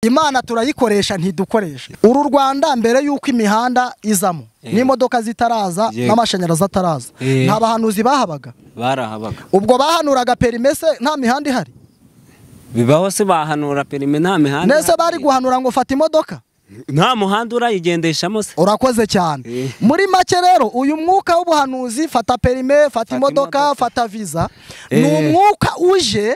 Imana turayikoresha ntidukoresha. Uru Rwanda mbere yuko imihanda izamo n'imodoka zitaraza n'amashanyarazi ataraza, nta bahanuzi bahabaga? Barahabaga. Ubwo bahanuraga perimese nta mihanda ihari? Bibaho se bahanura perime nta mihanda? Nese bari guhanura ngo fata imodoka? Nta muhanda urayigendeshamo se? Urakoze cyane. Muri make rero uyu mwuka w'ubuhanuzi, fata perime, fata imodoka, fata visa, ni umwuka uje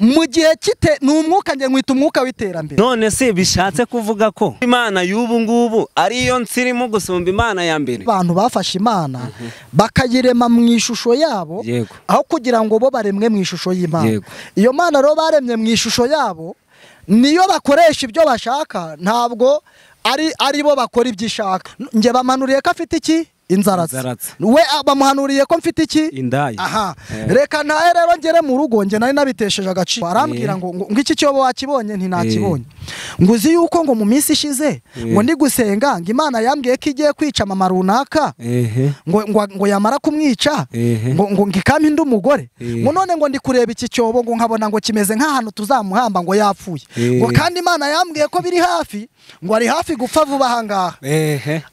mu gihe kite, ni umwuka nge nkwita umwuka w'iterambere. None se bishatse kuvuga ko Imana y'ubu ngubu ariyo nsirimo gusumba Imana ya mbere? Abantu bafashe Imana bakayirema mu ishusho yabo, aho kugira ngo bo baremwe mu ishusho y'Imana. Iyo Mana rero baremye mu ishusho yabo niyo bakoresha ibyo bashaka, ntabwo ari bo bakora ibyo ishaka. Nge bamanuriye ko afite iki? Inzaratsi. We bamuhanuriye ko mfite iki? Indaya. Aha. Reka ntahe rero ngere mu rugo, nge nari nabitesheje agaciro. Arambwira ngo iki cyobo wakibonye? Ntinakibonye. Ngo uzi yuko ngo mu minsi ishize ngo ndi gusenga ngo Imana yambwiye ko igiye kwica mama runaka, ngo yamara kumwica ngo ngikampe indi umugore, ngo none ngo ndi kureba iki cyobo ngo nkabona ngo kimeze nk'ahantu tuzamuhamba ngo yapfuye, ngo kandi Imana yambwiye ko biri hafi, ngo ari hafi gupfa vuba aha ngaha.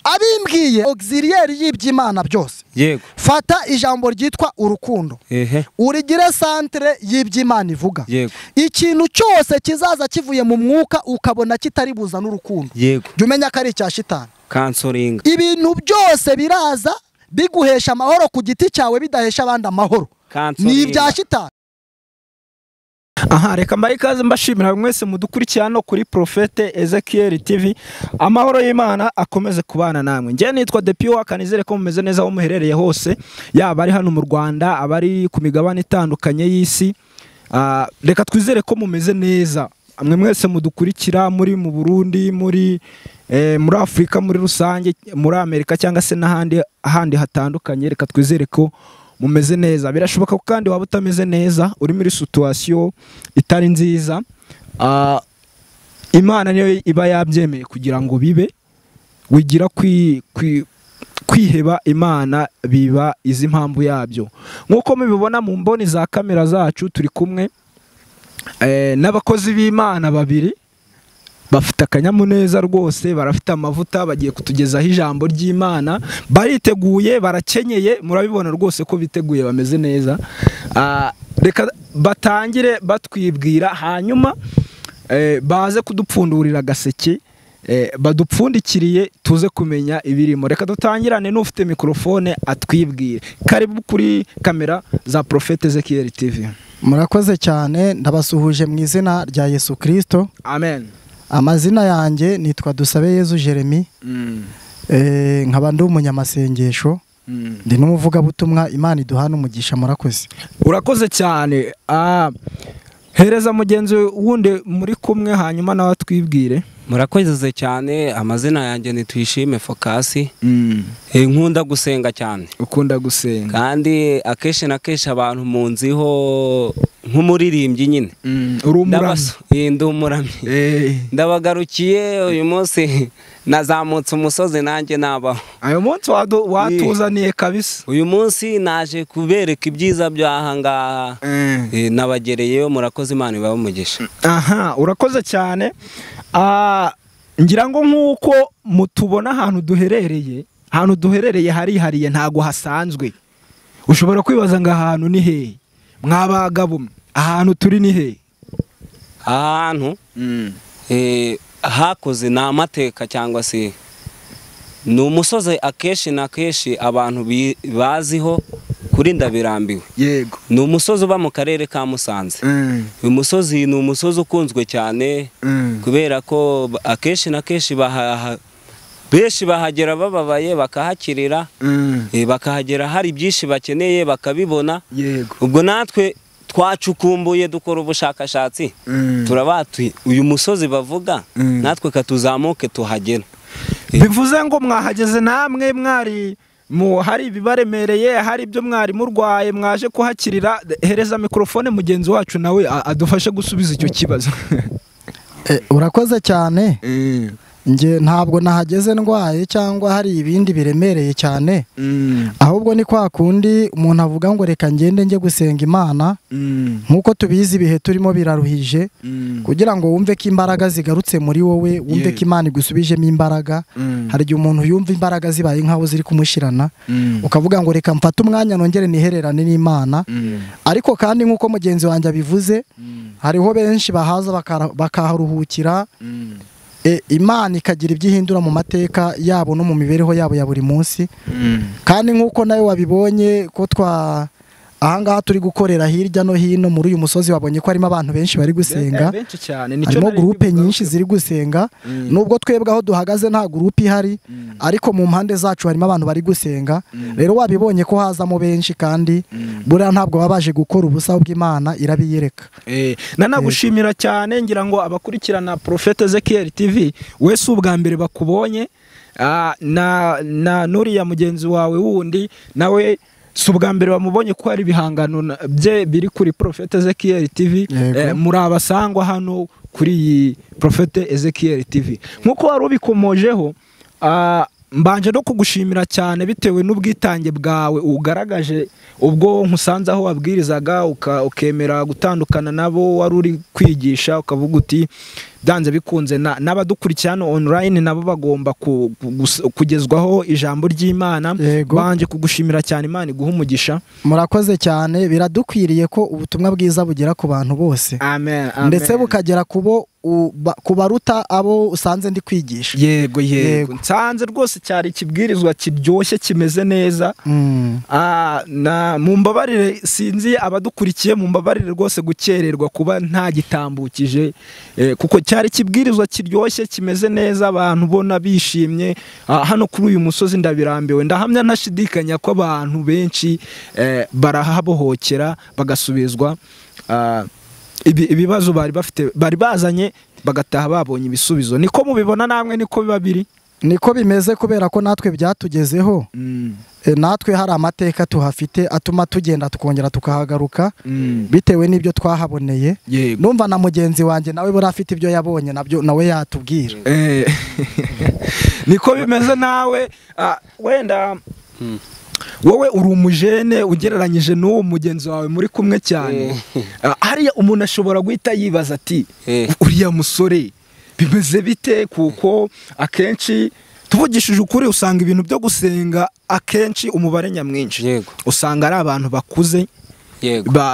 Abimbwiye auxiliaire y'iby'Imana byose. Yego. Fata ijambo ryitwa urukundo, urigire centre y'iby'Imana ivuga. Ikintu cyose kizaza kivuye mu mwuka ukabona kitari buza n'urukundo, jya umenya ko ari icya shitani. Kansoringa. Ibintu byose biraza biguhesha amahoro ku giti cyawe bidahesha abandi amahoro, ni ibya shitani. Aha, reka mbahe ikaze mbashimira mwese mudukurikiye hano kuri Prophete Ezekiel TV. Amahoro y'Imana akomeze kubana namwe. Nge nitwa Depiwa, kanizere ko mumeze neza aho muherereye hose, yaba ari hano mu Rwanda, abari ku migabane itandukanye y'isi. Reka twizere ko mumeze neza. Mwe mwese mudukurikira muri mu Burundi, muri Afrika muri rusange, muri Amerika cyangwa se n'ahandi ahandi hatandukanye, reka twizere ko mumeze neza. Birashoboka ko kandi waba utameze neza, uri muri situation itari nziza. Imana niyo iba yabyemeye kugira ngo bibe. Wigira kwiheba Imana biba izi mpamvu yabyo. Nkuko mubibona mu mboni za kamera zacu, turi kumwe n'abakozi b'Imana babiri bafite akanyamuneza rwose, barafite amavuta, bagiye kutugezaho ijambo ry'Imana, bariteguye, barakenyeye, murabibona rwose ko biteguye, bameze neza. Reka batangire batwibwira, hanyuma baze kudupfundurira agaseke, badupfundikiriye tuze kumenya ibirimo. Reka dutangirane n'ufite mikrofone atwibwire. Karibu kuri kamera za Prophete Ezekiel TV. Murakoze cyane, ndabasuhuje mu izina rya Yesu Kristo. Amen. Amazina yanjye nitwa Dusabe Yezu Jeremy. Nkaba ndi umunyamasengesho, ndi n'umuvugabutumwa. Imana iduhana umugisha. Murakoze. Urakoze cyane. Hereza mugenzi wundi muri kumwe hanyuma nawe atwibwire. Murakoze cyane. Amazina yanjye ni Tuyishime Fokasi. Nkunda gusenga cyane. Ukunda gusenga. Kandi akenshi na kenshi abantu munziho nk'umuririmbyi nyine. Uri umuramyi. Ndi umuramyi. Ndabagarukiye uyu munsi, nazamutse umusozi nanjye nabaho. Ayo munsi watuzaniye kabisa. Uyu munsi naje kubereka ibyiza by'aha ngaha. Nabagereyeyo. Murakoze, Imana ibahe umugisha. Aha, urakoze cyane. Ngira ngo nkuko mutubona ahantu duherereye, ahantu duherereye harihariye, ntago hasanzwe. Ushobora kwibaza ngo ahantu ni hehe? Mwabagabo, ahantu turi ni hehe? Ahantu hakoze ni amateka cyangwa se ni umusozi akenshi na kenshi abantu baziho kuri Ndabirambiwe. Yego. Ni umusozi uba mu karere ka Musanze. Uyu musozi ni umusozi ukunzwe cyane kubera ko akenshi na kenshi benshi bahagera bababaye bakahakirira, bakahagera hari byinshi bakeneye bakabibona. Yego. Ubwo natwe twacukumbuye dukora ubushakashatsi, turabatuye uyu musozi bavuga, natwe katuzamuke tuhagera. Bivuze ngo mwahageze namwe mwari mu hari ibibaremereye, hari ibyo mwari murwaye, mwaje kuhakirira. Hereza mikrofone mugenzi wacu nawe adufashe gusubiza icyo kibazo. Urakoze cyane. Nge ntabwo nahageze ndwaye cyangwa hari ibindi biremereye cyane, ahubwo ni kwa kundi umuntu avuga ngo reka ngende njye gusenga Imana. Nkuko tubizi ibihe turimo biraruhije, kugira ngo wumve ko imbaraga zigarutse muri wowe, wumve ko Imana igusubijemo imbaraga. Hari igihe umuntu yumva imbaraga zibaye nkaho ziri kumushirana, ukavuga ngo reka mfate umwanya nongere nihererane n'Imana. Ariko kandi nkuko mugenzi wanjye abivuze, hariho benshi bahaza bakaharuhukira, Imana ikagira ibyihindura mu mateka yabo no mu mibereho yabo ya buri munsi. Kandi nkuko nawe wabibonye ko twa ahangaha turi gukorera hirya no hino muri uyu musozi, wabonye ko harimo abantu benshi bari gusenga, harimo groupe nyinshi ziri gusenga. Nubwo twebwe aho duhagaze nta groupe ihari, ariko mu mpande zacu harimo abantu bari gusenga. Rero wabibonye ko hazamo benshi, kandi buriya ntabwo baba baje gukora ubusa, bw'Imana irabiyereka. Nanagushimira cyane, ngira ngo abakurikirana Prophet Ezekiel TV wese ubwa mbere bakubonye, na nuriya mugenzi wawe wundi nawe si ubwa mbere bamubonye ko hari ibihangano bye biri kuri Prophet Ezekiel TV. Muri abasangwa hano kuri iyi Prophet Ezekiel TV, nkuko wari ubikomojeho, mbanje no kugushimira cyane bitewe n'ubwitange bwawe ugaragaje ubwo nkusanze aho wabwirizaga, ukemera gutandukana nabo wari uri kwigisha, ukavuga uti byanze bikunze n'abadukurikiye hano online nabo bagomba kugezwaho ijambo ry'Imana. Banje kugushimira cyane, Imana iguhe umugisha. Murakoze cyane, biradukwiriye ko ubutumwa bwiza bugera ku bantu bose. Amen, amen. Ndetse bukagera kubo kubaruta abo usanze ndi kwigisha. Yego yego, nsanze rwose cyari ikibwirizwa kiryoshye kimeze neza. Na mumbabarire, sinzi abadukurikiye, mumbabarire rwose gukererwa kuba nta gitambukije, kuko cyari ikibwirizwa kiryoshye kimeze neza, abantu ubona bishimye. Hano kuri uyu musozi ndabirambiwe, ndahamya ntashidikanya ko abantu benshi barahabohokera bagasubizwa ibibazo bari bafite, bari bazanye bagataha babonye ibisubizo. Niko mubibona namwe, niko biba biri, niko bimeze, kubera ko natwe byatugezeho. Natwe hari amateka tuhafite atuma tugenda tukongera tukahagaruka bitewe n'ibyo twahaboneye. Numva na mugenzi wanjye nawe buri afite ibyo yabonye nabyo nawe yatubwira. Niko bimeze nawe. Wenda wowe uri umujene ugereranyije n'uwo mugenzi wawe muri kumwe cyane, hariya umuntu ashobora guhita yibaza ati uriya musore bimeze bite? Kuko akenshi tuvugishije ukuri usanga ibintu byo gusenga akenshi umubare nyamwinshi usanga ari abantu bakuze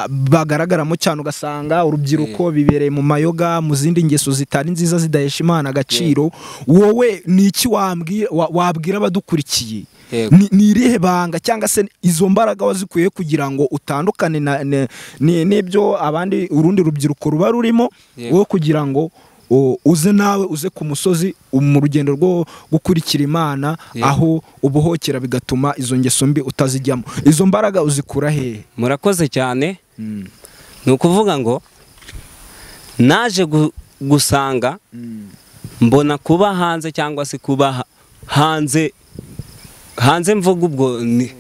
bagaragaramo cyane, ugasanga urubyiruko bibereye mu mayoga, mu zindi ngeso zitari nziza zidahesha Imana agaciro. Wowe ni iki wabwira abadukurikiye? Ni irihe banga cyangwa se izo mbaraga wazikuye kugira ngo utandukane n'ibyo abandi urundi rubyiruko ruba rurimo, wowe kugira ngo uze nawe uze ku musozi mu rugendo rwo gukurikira Imana, aho ubuhokera bigatuma izo ngeso mbi utazijyamo? Izo mbaraga uzikura hehe? Murakoze cyane. Ni ukuvuga ngo naje gusanga mbona kuba hanze cyangwa se kuba hanze hanze mvuga ubwo ni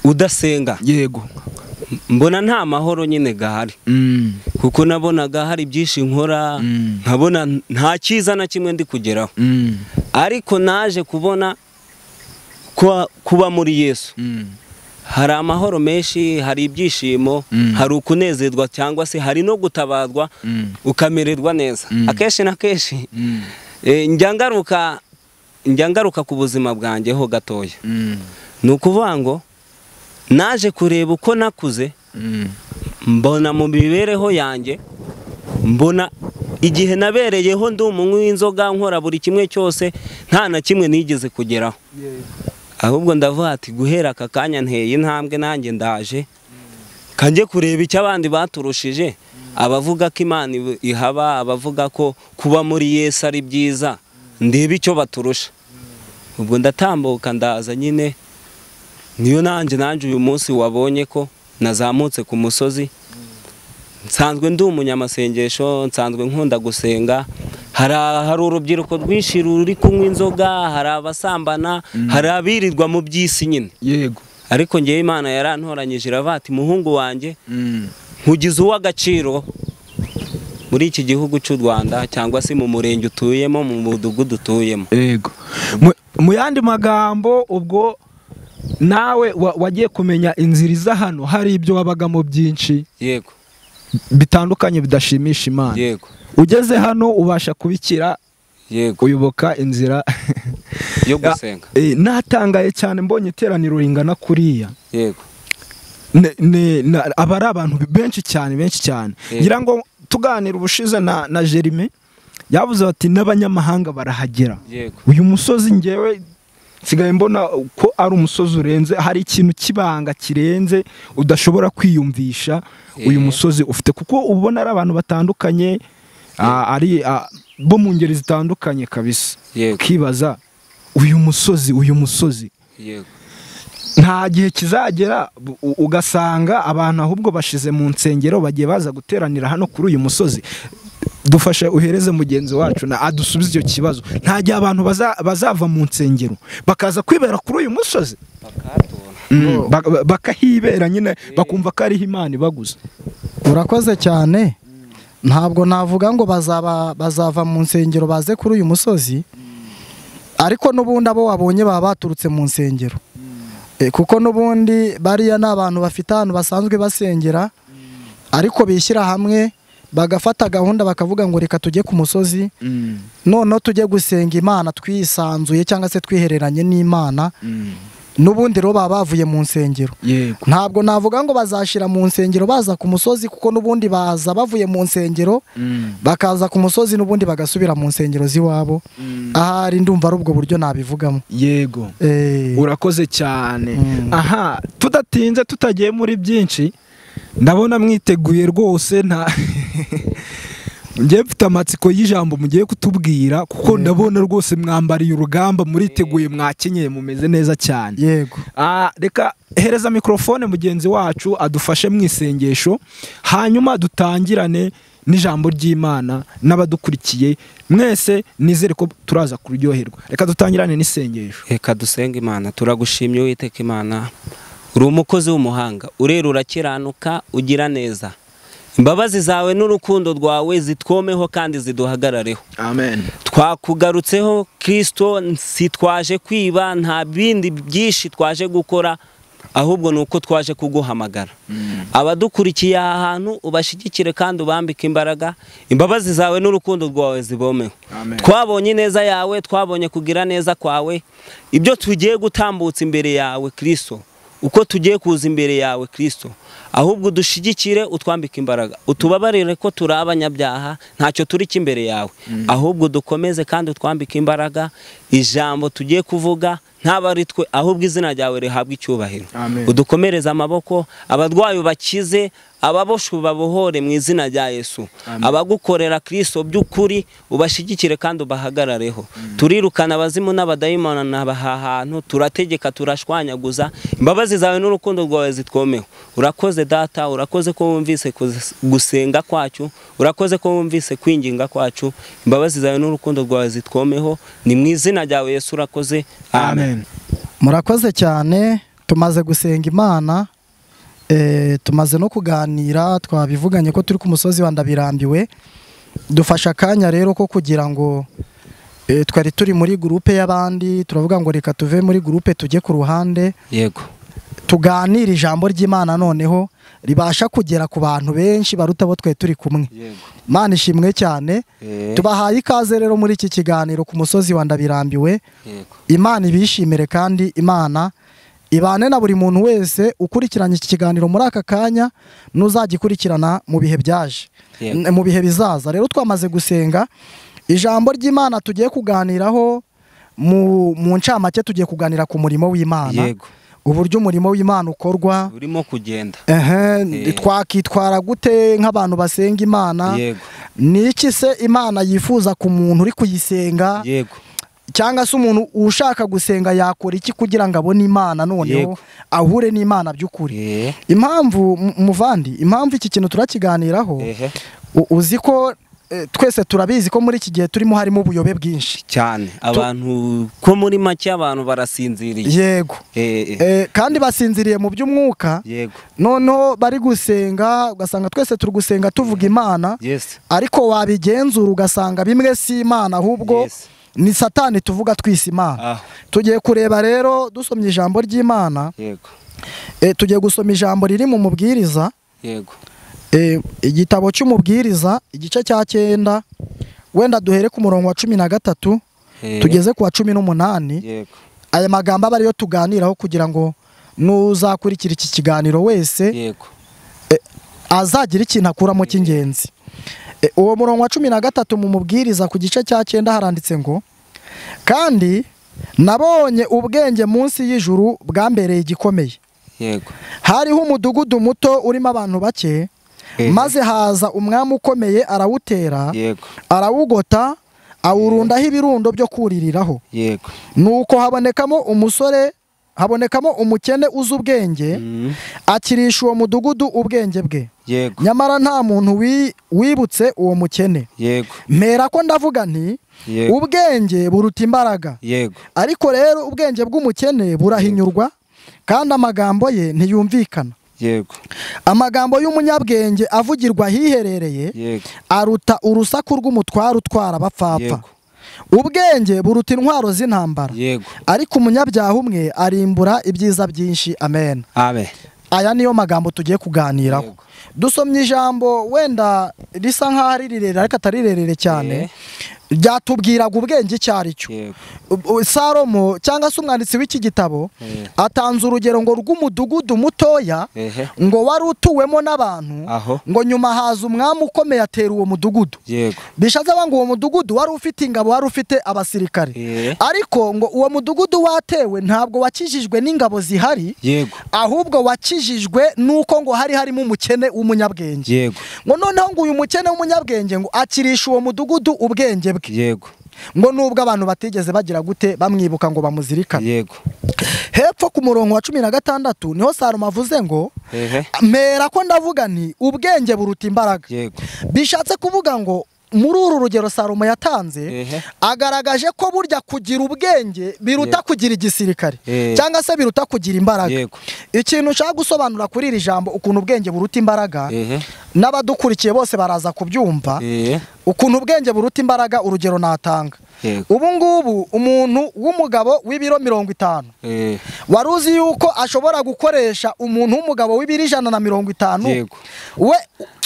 udasenga, yego, mbona nta mahoro nyine gahari, kuko nabonaga hari byinshi nkora, nkabona nta cyiza na kimwe ndi kugeraho. Ariko naje kubona kuba muri Yesu hari amahoro menshi, hari ibyishimo, hari ukunezerwa cyangwa se hari no gutabarwa, ukamererwa neza. Akenshi na kenshi njya ngaruka ku buzima bwanjye ho gatoya. Ni ukuvuga ngo naje kureba uko nakuze, mbona mu mibereho yanjye, mbona igihe nabereyeho ndi umunywi w'inzoga, nkora buri kimwe cyose, nta na kimwe nigeze kugeraho. Ahubwo ndavuga ati guhera aka kanya nteye intambwe nanjye ndaje kanjye kureba icyo abandi baturushije, abavuga ko Imana ihaba, abavuga ko kuba muri Yesu ari byiza, ndebe icyo baturusha. Ubwo ndatambuka ndaza nyine, niyo nanjye uyu munsi wabonye ko nazamutse ku musozi. Nsanzwe ndi umunyamasengesho, nsanzwe nkunda gusenga. Hari urubyiruko rwinshi ruri kunywa inzoga, hari abasambana, hari abirirwa mu by'isi nyine. Yego. Ariko ngewe Imana yarantoranyije iravuga ati muhungu wanjye nkugize uw'agaciro, muri iki gihugu cy'u Rwanda cyangwa se mu murenge utuyemo, mu mudugudu utuyemo. Yego. Mu yandi magambo ubwo nawe wagiye kumenya inzira iza hano hari ibyo wabagamo byinshi. Yego. Bitandukanye bidashimisha Imana. Yego. Ugeze hano ubasha kubikira. Yego. Uyoboka inzira yo gusenga. Natangaye cyane mbonye iteraniro ringana kuriya. Yego. Aba ari abantu benshi cyane benshi cyane. Ngira ngo tuganira ubushize na Jeremy yavuze ati n'abanyamahanga barahagera. Yego. Uyu musozi ngewe nsigaye mbona ko ari umusozi urenze, hari ikintu kibanga kirenze udashobora kwiyumvisha uyu musozi ufite, kuko ubona ari abantu batandukanye, ari bo mu ngeri zitandukanye kabisa. Ukibaza uyu musozi Yego. Nta gihe kizagera ugasanga abantu ahubwo bashize mu nsengero bagiye baza guteranira hano kuri uyu musozi. Dufashe uhereze mugenzi wacu na adusubize icyo kibazo. Nta gihe abantu bazava mu nsengero bakaza kwibera kuri uyu musozi, bakahibera nyine, bakumva ko ariho Imana ibaguza. Urakoze cyane. Ntabwo navuga ngo bazava mu nsengero baze kuri uyu musozi, ariko n'ubundi abo wabonye baba baturutse mu nsengero. Kuko n'ubundi bariya ni abantu bafite ahantu basanzwe basengera, ariko bishyira hamwe bagafata gahunda bakavuga ngo reka tujye ku musozi, noneho tujye gusenga Imana twisanzuye cyangwa se twihereranye n'Imana. N'ubundi rero baba bavuye mu nsengero. Ntabwo navuga ngo bazashira mu nsengero baza ku musozi, kuko n'ubundi baza bavuye mu nsengero bakaza ku musozi, n'ubundi bagasubira mu nsengero z'iwabo. Ahari ndumva ari ubwo buryo nabivugamo. Yego. Urakoze cyane. Aha, tudatinze tutagiye muri byinshi, ndabona mwiteguye rwose. Nta ngiye mfite amatsiko y'ijambo mugiye kutubwira, kuko ndabona rwose mwambariye urugamba, muriteguye, mwakenyeye, mumeze neza cyane. Yego. Reka hereza mikrofone mugenzi wacu adufashe mu isengesho, hanyuma dutangirane n'ijambo ry'Imana n'abadukurikiye mwese. Nizere ko turaza kuryoherwa. Reka dutangirane n'isengesho. Reka dusenge Imana. Turagushimye Uwiteka Imana, uri umukozi w'umuhanga, urera, urakiranuka, ugira neza. Imbabazi zawe n'urukundo rwawe zitwomeho kandi ziduhagarareho. Amen. Twakugarutseho Kristo, si twaje kwiba, nta bindi byinshi twaje gukora, ahubwo nuko twaje kuguhamagara. Abadukurikiye aha hantu ubashigikire kandi ubambike imbaraga, imbabazi zawe n'urukundo rwawe zibomeho. Twabonye neza yawe, twabonye kugira neza kwawe, ibyo tugiye gutambutsa imbere yawe Kristo, uko tugiye kuza imbere yawe Kristo, ahubwo dushigikire, utwambike imbaraga, utubabarire ko turi abanyabyaha, ntacyo turi imbere yawe, ahubwo dukomeze kandi utwambike imbaraga. Ijambo tugiye kuvuga ntaba ari twe, ahubwo izina ryawe rihabwe icyubahiro. Udukomereze amaboko, abarwayi ubakize, ababoshu babohore mu izina rya Yesu. Abagukorera Kristo by'ukuri ubashigikire kandi ubahagarareho. Turirukana abazimu n'abadayimoni n'abaha hantu, turategeka, turashwanyaguza. Imbabazi zawe n'urukundo rwawe zitwomeho. Urakoze Data, urakoze ko wumvise gusenga kwacu, urakoze ko wumvise kwinginga kwacu. Imbabazi zawe n'urukundo rwawe zitwomeho, ni mu izina ryawe Yesu urakoze. Amen. Murakoze cyane. Tumaze gusenga Imana, tumaze no kuganira, twabivuganye ko turi ku musozi wa Ndabirambiwe. Dufasha akanya rero ko kugira ngo twari turi muri groupe y'abandi, turavuga ngo reka tuve muri groupe tujye ku ruhande. Yego. Tuganira ijambo ry'Imana noneho ribasha kugera ku bantu benshi baruta bo twe turi kumwe. Imana ishimwe cyane. Tubahaye ikaze rero muri iki kiganiro ku musozi wa Ndabirambiwe. Imana ibishimire kandi Imana ibane na buri muntu wese ukurikiranye iki kiganiro muri aka kanya n'uzagikurikirana mu bihe byaje, mu bihe bizaza. Rero twamaze gusenga, ijambo ry'Imana tugiye kuganiraho mu ncamake, tugiye kuganira ku murimo w'Imana. Uburyo umurimo w'Imana ukorwa, urimo kugenda. Twakitwara gute nk'abantu basenga Imana? Ni iki se Imana yifuza ku muntu uri kuyisenga? Yego. Cyangwa se umuntu ushaka gusenga yakora iki kugira ngo abone Imana noneho ahure n'Imana by'ukuri? Impamvu muvandi, impamvu iki kintu turakiganiraho, uzi ko twese turabizi ko muri iki gihe turimo harimo ubuyobe bwinshi cyane. Abantu ko muri make abantu barasinziriye. Yego. Kandi basinziriye mu by'umwuka. Yego. Noneho bari gusenga ugasanga twese turi gusenga tuvuga Imana. Yes. Ariko wabigenzura ugasanga bimwe si Imana ahubwo Yes. ni Satani tuvuga twise Imana. Tugiye kureba rero dusomye ijambo ry'Imana. Yego. Tugiye gusoma ijambo riri mu Mubwiriza. Yego. Igitabo cy'Umubwiriza igice cya 9 wenda duhere ku murongo wa 13 tugeze ku wa 18. Yego. Aya magambo aba ariyo tuganiraho kugira ngo nuzakurikira iki kiganiro wese Yego. Azagira ikintu akuramo cy'ingenzi. Uwo murongo wa 13 mu Mubwiriza ku gice cya 9 haranditse ngo: kandi nabonye ubwenge munsi y'ijuru bwambereye igikomeye. Yego. Hariho umudugudu muto urimo abantu bake, maze haza umwami ukomeye arawutera. Yego. Arawugota awurundaho ibirundo byo kuririraho. Yego. Nuko habonekamo umukene uzi ubwenge, akirisha uwo mudugudu ubwenge bwe. Yego. Nyamara nta muntu wibutse uwo mukene. Yego. Mpera ko ndavuga nti ubwenge buruta imbaraga. Yego. Ariko rero ubwenge bw'umukene burahinyurwa, kandi amagambo ye ntiyumvikana. Yego. Amagambo y'umunyabwenge avugirwa hiherereye. Yego. Aruta urusaku rw'umutwaro utwara abapfapfa. Ubwenge buruta intwaro z'intambara. Yego. Ariko umunyabyaha umwe arimbura ibyiza byinshi. Amen. Amen. Aya niyo magambo tugiye kuganiraho. Dusomye ijambo wenda risa nkaho ari rirerire ariko atari rirerire cyane, ryatubwiraga ubwenge icyo ari cyo. Salomo cyangwa se umwanditsi w'iki gitabo atanze urugero ngo rw'umudugudu mutoya ngo wari utuwemo n'abantu, ngo nyuma haza umwami ukomeye atera uwo mudugudu. Bishatse ngo uwo mudugudu wari ufite ingabo, wari ufite abasirikare, ariko ngo uwo mudugudu watewe ntabwo wakijijwe n'ingabo zihari, ahubwo wakijijwe nuko ngo hari harimo umukene w'umunyabwenge. Ngo noneho ngo uyu mukene w'umunyabwenge ngo akirisha uwo mudugudu ubwenge bwe. Yego. Ngo nubwo abantu batigeze bagira gute bamwibuka ngo bamuzirikane. Yego. Hepfo ku murongo wa 16 niho Salomo avuze ngo mpera ko ndavuga nti ubwenge buruta imbaraga. Yego. Bishatse kuvuga ngo muri uru rugero Salomo yatanze agaragaje ko burya kugira ubwenge biruta kugira igisirikare cyangwa se biruta kugira imbaraga. Ikintu ushaka gusobanura kuri iri jambo ukuntu ubwenge buruta imbaraga, n'abadukurikiye bose baraza kubyumva ukuntu ubwenge buruta imbaraga. Urugero natanga, ubu ngubu umuntu w'umugabo w'ibiro 50 wari uzi yuko ashobora gukoresha umuntu w'umugabo w'ibiro 150, we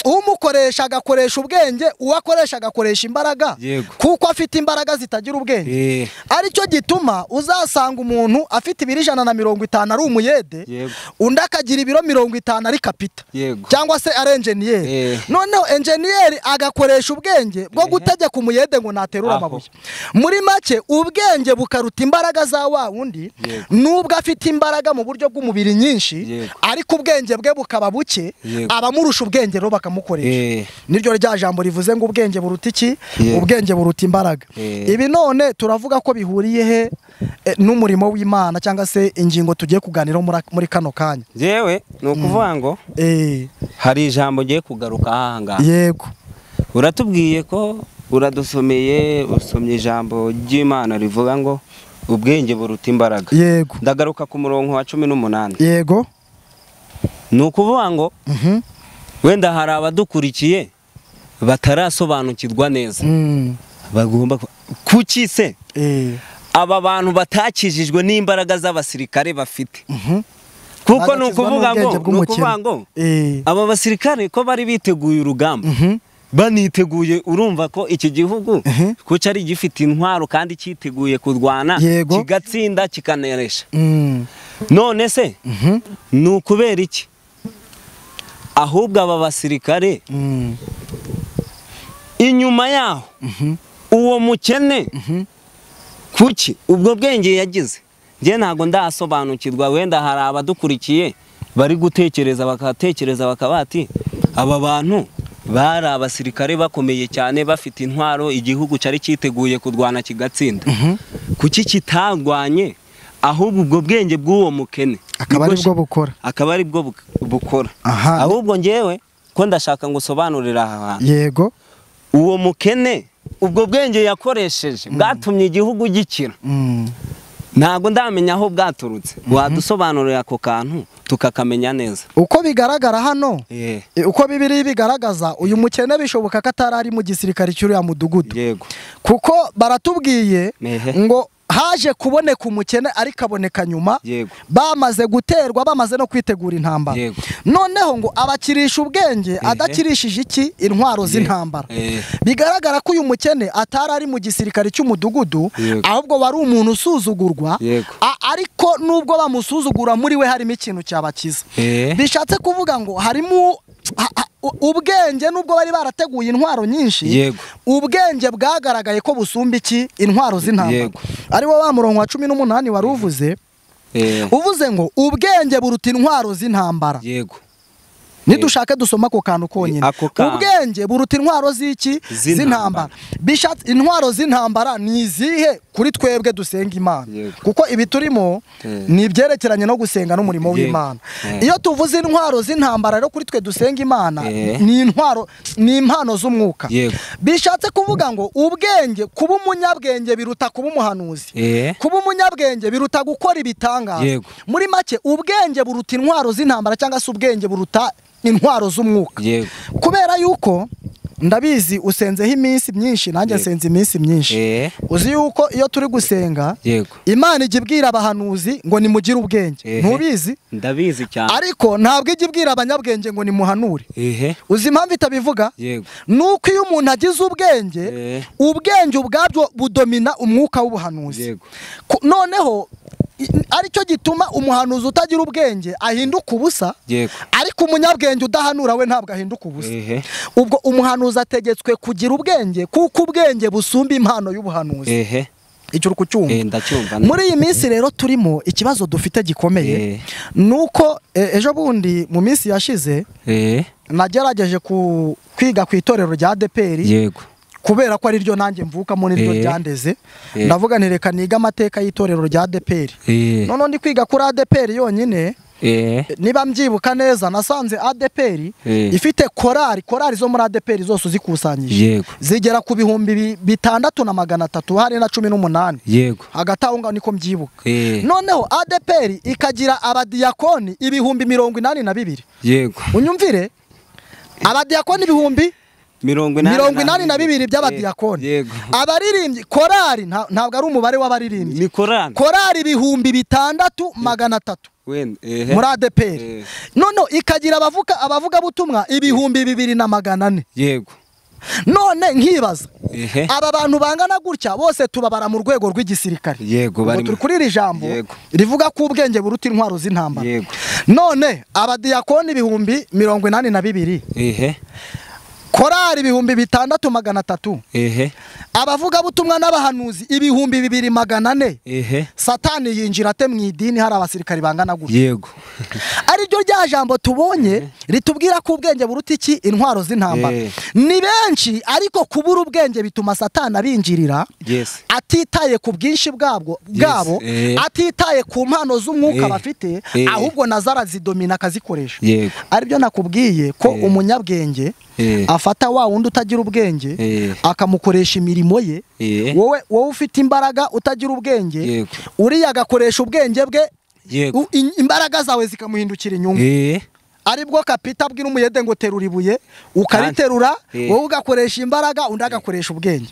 umukoresha agakoresha ubwenge, uwakoresha agakoresha imbaraga, kuko afite imbaraga zitagira ubwenge. Aricyo gituma uzasanga umuntu afite ibiro 150 ari umuyede, undi akagira ibiro 50 ari kapita cyangwa se ari enjeniyeri. Noneho enjeniyeri agakoresha ubwenge bwo gutegeka umuyede ngo naterura amabuye. Muri make ubwenge bukaruta imbaraga za wa wundi, nubwo afite imbaraga mu buryo bw'umubiri nyinshi, ariko ubwenge bwe bukaba buke, abamurusha ubwenge rero bakamukoresha. Niryo rya jambo rivuze ngo ubwenge buruta iki? Ubwenge buruta imbaraga. Ibi none turavuga ko bihuriye he n'umurimo w'Imana cyangwa se ingingo tugiye kuganiraho muri kano kanya? Yewe ni ukuvuga ngo hari ijambo ngiye kugaruka aha ngaha. Yego. Uratubwiye ko uradusomeye, usomye ijambo ry'Imana rivuga ngo ubwenge buruta imbaraga. Yego. Ndagaruka ku murongo wa 18. Yego. Ni ukuvuga ngo wenda hari abadukurikiye batarasobanukirwa neza, bagomba kuki se aba bantu batakijijwe n'imbaraga z'abasirikare bafite? Kuko ni ukuvuga ngo aba basirikare ko bari biteguye urugamba, baniteguye, urumva ko iki gihugu ko cyari gifite intwaro kandi cyiteguye kurwana kigatsinda kikaneresha. None se ni ukubera iki ahubwo aba basirikare inyuma yaho uwo mukene kuki ubwo bwenge yagize? Njye ntago ndasobanukirwa, wenda hari abadukurikiye bari gutekereza bakatekereza bakabati aba bantu bari abasirikare bakomeye cyane bafite intwaro, igihugu cyari cyiteguye kurwana kigatsinda, kuki kitagwanye ahubwo ubwo bwenge bw'uwo mukene akaba ari bwo bukora, akaba ari bwo bukora. Ahubwo ngewe ko ndashaka ngo usobanurire aha hantu. Yego. Uwo mukene ubwo bwenge yakoresheje bwatumye igihugu gikira. Ntabwo ndamenya aho bwaturutse. Wadusobanurira ako kantu tukakamenya neza. Uko bigaragara hano, uko Bibiliya bigaragaza, uyu mukene bishoboka ko atari ari mu gisirikare cy'uriya mudugudu. Yego. Kuko baratubwiye ngo haje kuboneka umukene ariko aboneka nyuma. Yego. Bamaze guterwa, bamaze no kwitegura intambara. Yego. Noneho ngo abakirisha ubwenge adakirishije iki intwaro z'intambara. Bigaragara ko uyu mukene atari ari mu gisirikare cy'umudugudu, ahubwo wari umuntu usuzugurwa, ariko nubwo bamusuzugura muri we harimo ikintu cyabakiza. Bishatse kuvuga ngo harimo ubwenge, nubwo bari barateguye intwaro nyinshi, ubwenge bwagaragaye ko busumba iki intwaro z'intambara. Ari wo wa murongo wa 18 wari uvuze, uvuze ngo ubwenge buruta intwaro z'intambara. Yego. Nidushake dusoma ako kantu konyine. Ubwenge buruta intwaro z'iki z'intambara. Bishatse intwaro z'intambara ni izihe kuri twebwe dusenga Imana? Kuko ibi turimo ni ibyerekeranye no gusenga n'umurimo w'Imana. Iyo tuvuze intwaro z'intambara rero kuri twe dusenga Imana, ni intwaro, ni impano z'umwuka. Bishatse kuvuga ngo ubwenge, kuba umunyabwenge biruta kuba umuhanuzi. Kuba umunyabwenge biruta gukora ibitangaza. Muri make ubwenge buruta intwaro z'intambara, cyangwa se ubwenge buruta intwaro z'umwuka. Kubera yuko ndabizi usenzeho iminsi myinshi, nanjye nsenze iminsi myinshi. Uzi yuko iyo turi gusenga Imana ijya ibwira abahanuzi ngo nimugire ubwenge. Ntubizi? Ndabizi cyane. Ariko ntabwo ijya ibwira abanyabwenge ngo nimuhanure. Uzi impamvu itabivuga? Nuko iyo umuntu agize ubwenge, ubwenge ubwabyo budomina umwuka w'ubuhanuzi. Noneho aricyo gituma umuhanuzi utagira ubwenge ahinduka ubusa, ariko umunyabwenge udahanura we ntabwo ahinduka ubusa. Ubwo umuhanuzi ategetswe kugira ubwenge, kuko ubwenge busumba impano y'ubuhanuzi. Icyo uri kucyumva? Muri iyi minsi rero turimo ikibazo dufite gikomeye, nuko ejo bundi mu minsi yashize nagerageje kwiga ku itorero rya ADEPR. Yego. Kubera ko ari ryo nanjye mvukamo niryo ryandeze, ndavuga nti reka niga amateka y'itorero rya ADEPR. None ndi kwiga kuri ADEPR yonyine, niba mbyibuka neza nasanze ADEPR ifite korali zo muri ADEPR zose uzikusanyije zigera ku 6318 hari na 18. Yego. Hagati aho ngaho niko mbyibuka. Noneho ADEPR ikagira abadiyakoni 82,000. Yego. Unyumvire, abadiyakoni 82,000 by'abadiyakoni. Abaririmbyi korali ntabwo ari umubare w'abaririmbyi, ni korali. Korali 6,300 muri ADEPR. None ikagira abavuga butumwa 2,400. Yego. None nkibaza, aba bantu bangana gutya bose tubabara mu rwego rw'igisirikare. Yego, bari turi kuri iri jambo rivuga ko ubwenge buruta intwaro z'intambara. Yego. None abadiyakoni 82,000, korali 6,300, abavuga butumwa n'abahanuzi 2,400. Satani yinjira ate mu idini hari abasirikari bangana gutya? Yego. Ariryo rya jambo tubonye ritubwira ko ubwenge buruta iki intwaro z'intambara. Ni benshi, ariko kubura ubwenge bituma Satani abinjirira, atitaye ku bwinshi bwabo, atitaye ku mpano z'umwuka bafite, ahubwo nazara zidomina akazikoresha. Aribyo nakubwiye ko umunyabwenge afata wa wundi utagira ubwenge akamukoresha imirimo ye. Wowe ufite imbaraga utagira ubwenge, uriya agakoresha ubwenge bwe, imbaraga zawe zikamuhindukira inyungu. Aribwo kapita abwira umuyede ngo terura ibuye, ukariterura, wowe ugakoresha imbaraga, undi agakoresha ubwenge.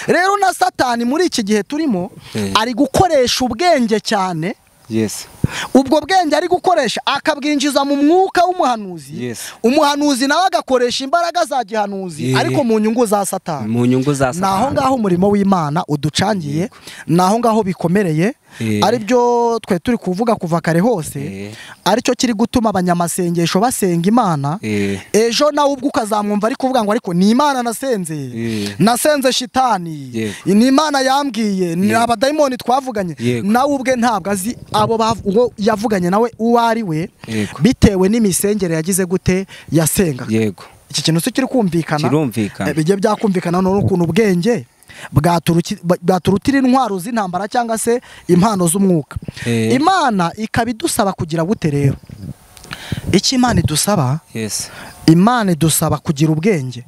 Rero na Satani muri iki gihe turimo ari gukoresha ubwenge cyane. Ubwo bwenge ari gukoresha akabwinjiza mu mwuka w'umuhanuzi. Umuhanuzi nawe agakoresha imbaraga za gihanuzi, ariko mu nyungu za Satani. Mu nyungu za Satani. Naho ngaho umurimo w'Imana uducangiye, naho ngaho bikomereye, aribyo twe turi kuvuga kuva kare hose, aricyo kiri gutuma abanyamasengesho basenga Imana. Ejo nawe ubwo ukazamwumva ari kuvuga ngo ariko ni Imana nasenze, nasenze shitani, ni Imana yambwiye, ni abadayimoni twavuganye. Nawe ubwe ntabwo azi abo yavuganye nawe uwo ari we, bitewe n'imisengere yagize gute yasenga. Yego. Iki kintu se kiri kumvikana? Kirumvikana. Bijye byakumvikana none ukuntu ubwenge bwaturutira intwaro z'intambara cyangwa se impano z'umwuka. Imana ikaba idusaba kugira gute rero? Iki Imana idusaba? Imana idusaba kugira ubwenge.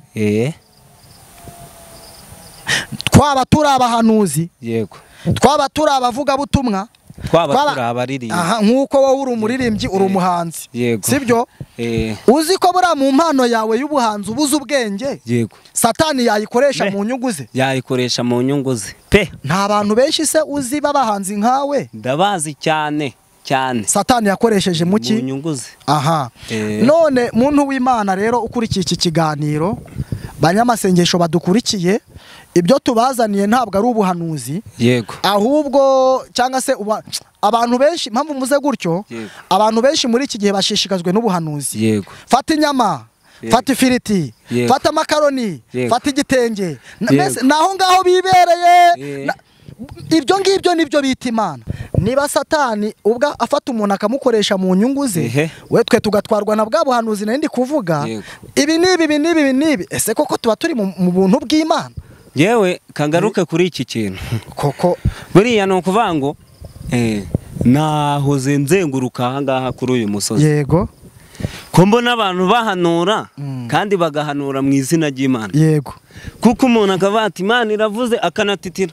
Twaba turi abahanuzi, yego, twaba turi abavugabutumwa, twaba turi abaririmbyi. Aha, nkuko wowe uri umuririmbyi, uri umuhanzi, yego, sibyo? Uzi ko buriya mu mpano yawe y'ubuhanzi ubuze ubwenge, yego, Satani yayikoresha mu nyungu ze. Yayikoresha mu nyungu ze pe. Nta bantu benshi se uzi b'abahanzi nkawe? Ndabazi cyane cyane. Satani yakoresheje muki? Mu nyungu ze. Aha. None muntu w'Imana rero ukurikiye iki kiganiro, banyamasengesho badukurikiye, ibyo tubazaniye ntabwo ari ubuhanuzi, yego, ahubwo cyangwa se abantu benshi, impamvu muze gutyo, abantu benshi muri iki gihe bashishikajwe n'ubuhanuzi. Yego. Fata inyama, fata ifiriti, fata amakaroni, fata igitenge, naho ngaho bibereye. Ibyo ngibyo nibyo bita Imana. Niba Satani ubwo afata umuntu akamukoresha mu nyungu ze, we twe tugatwarwa na bwa buhanuzi nari ndi kuvuga, ibi nibi ibi nibi ibi nibi, ese koko tuba turi mu buntu bw'Imana? Yewe kangaruke kuri iki kintu koko buriya ni ukuvuga ngo nahoze nzenguruka aha ngaha kuri uyu musozi, yego, ko mbona abantu bahanura kandi bagahanura mu izina ry'Imana, yego, kuko umuntu akavuga ati Imana iravuze, akanatitira,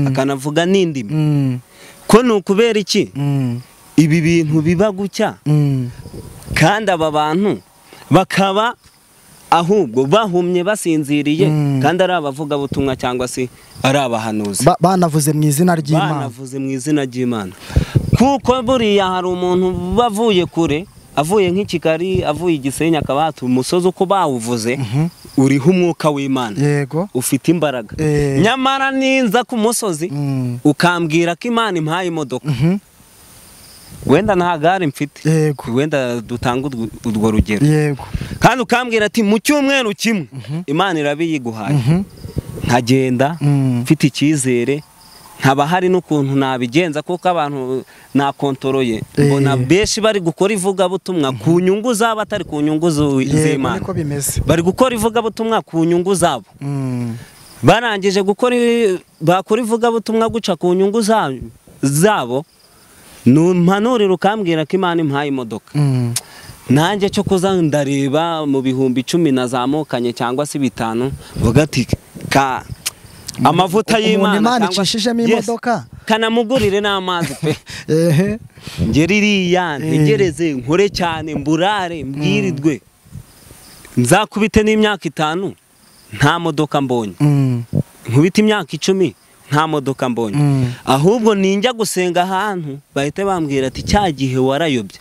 akanavuga n'indimi. Ko ni ukubera iki ibi bintu biba gutya, kandi aba bantu bakaba ahubwo bahumye basinziriye, kandi ari abavugabutumwa cyangwa se ari abahanuzi, banavuze mu izina ry'Imana, banavuze mu izina ry'Imana. Kuko buriya hari umuntu bavuye kure, avuye nk'i Kigali, avuye i Gisenyi, akaba hatuye umusozi uko bawuvuze uriho umwuka w'Imana, yego, ufite imbaraga. Nyamara ninza ku musozi ukambwira ko Imana impaye imodoka, wenda nta gare mfite, yego, wenda dutanga urwo rugero, yego, kandi ukambwira ati mu cyumweru kimwe Imana irabiyiguhaye, nkagenda mfite icyizere, nkaba hari n'ukuntu nabigenza, kuko abantu nakontoroye mbona benshi bari gukora ivugabutumwa ku nyungu zabo, atari ku nyungu z'Imana. Bari gukora ivugabutumwa ku nyungu zabo, barangije gukora bakora ivugabutumwa guca ku nyungu zabo, numpanurira ukambwira ko Imana impaye imodoka, nanjye cyo kuza ndareba mu 10,000 nazamukanye cyangwa se 5, vuga ati ka amavuta y'Imana cyangwa icishijemo imodoka kanamugurire n'amazi pe. Ehe, ngeririya ntegereze nkore cyane, mburare mbwirirwe, nzakubite n'imyaka 5 nta modoka mbonye, nkubite imyaka 10 nta modoka mbonye, ahubwo ninjya gusenga ahantu bahite bambwira ati cya gihe warayobye,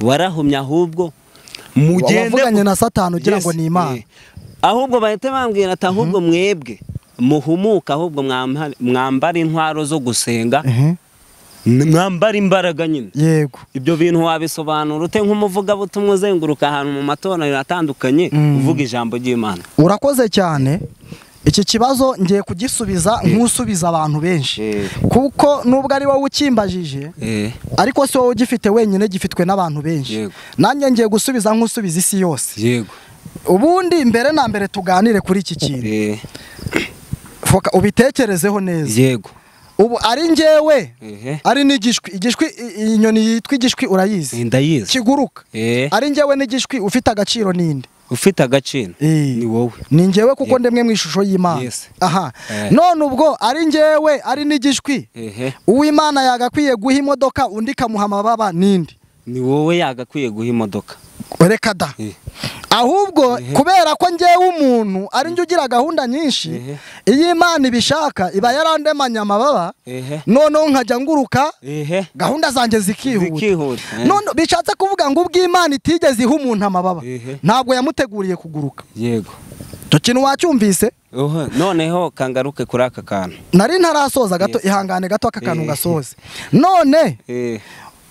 warahumye, ahubwo mugende wavuganye na Satani ugira ngo ni Imana, ahubwo bahite bambwira ati ahubwo mwebwe muhumuka, ahubwo mwambara intwaro zo gusenga, mwambara imbaraga nyine. Yego, ibyo bintu wabisobanura ute nk'umuvugabutumwa uzenguruka ahantu mu matorero atandukanye uvuga ijambo ry'Imana? Urakoze cyane. Iki kibazo ngiye kugisubiza nk'usubiza abantu benshi, kuko nubwo ari wowe ukimbajije, ariko si wowe ugifite wenyine, gifitwe n'abantu benshi. Nanjye ngiye gusubiza nk'usubiza isi yose. Yego. Ubundi mbere na mbere tuganire kuri iki kintu, foka ubitekerezeho neza. Yego. Ubu ari njyewe, ari n'igishwi, igishwi, inyoni yitwa igishwi urayizi? Ndayizi. Kiguruka. Ari njyewe n'igishwi, ufite agaciro ninde? Ufite agaciro ni wowe. Ni njyewe, kuko ndemwe mu ishusho y'Imana. Aha. None ubwo ari njyewe, ari n'igishwi, uw'Imana yagakwiye guha imodoka undi kamuha amababa ninde? Ni wowe yagakwiye guha imodoka. Reka da. Ahubwo kubera ko njyewe umuntu ari njye ugira gahunda nyinshi, iyo Imana ibishaka iba yarandemanye amababa, noneho nkajya nguruka, gahunda zanjye zikihuta. None bishatse kuvuga ngo ubwo Imana itigeze iha umuntu amababa, ntabwo yamuteguriye kuguruka. Yego. Icyo kintu wacyumvise? Noneho kangaruke kuri aka kantu. Nari ntarasoza gato, ihangane gato aka kantu gasoze. None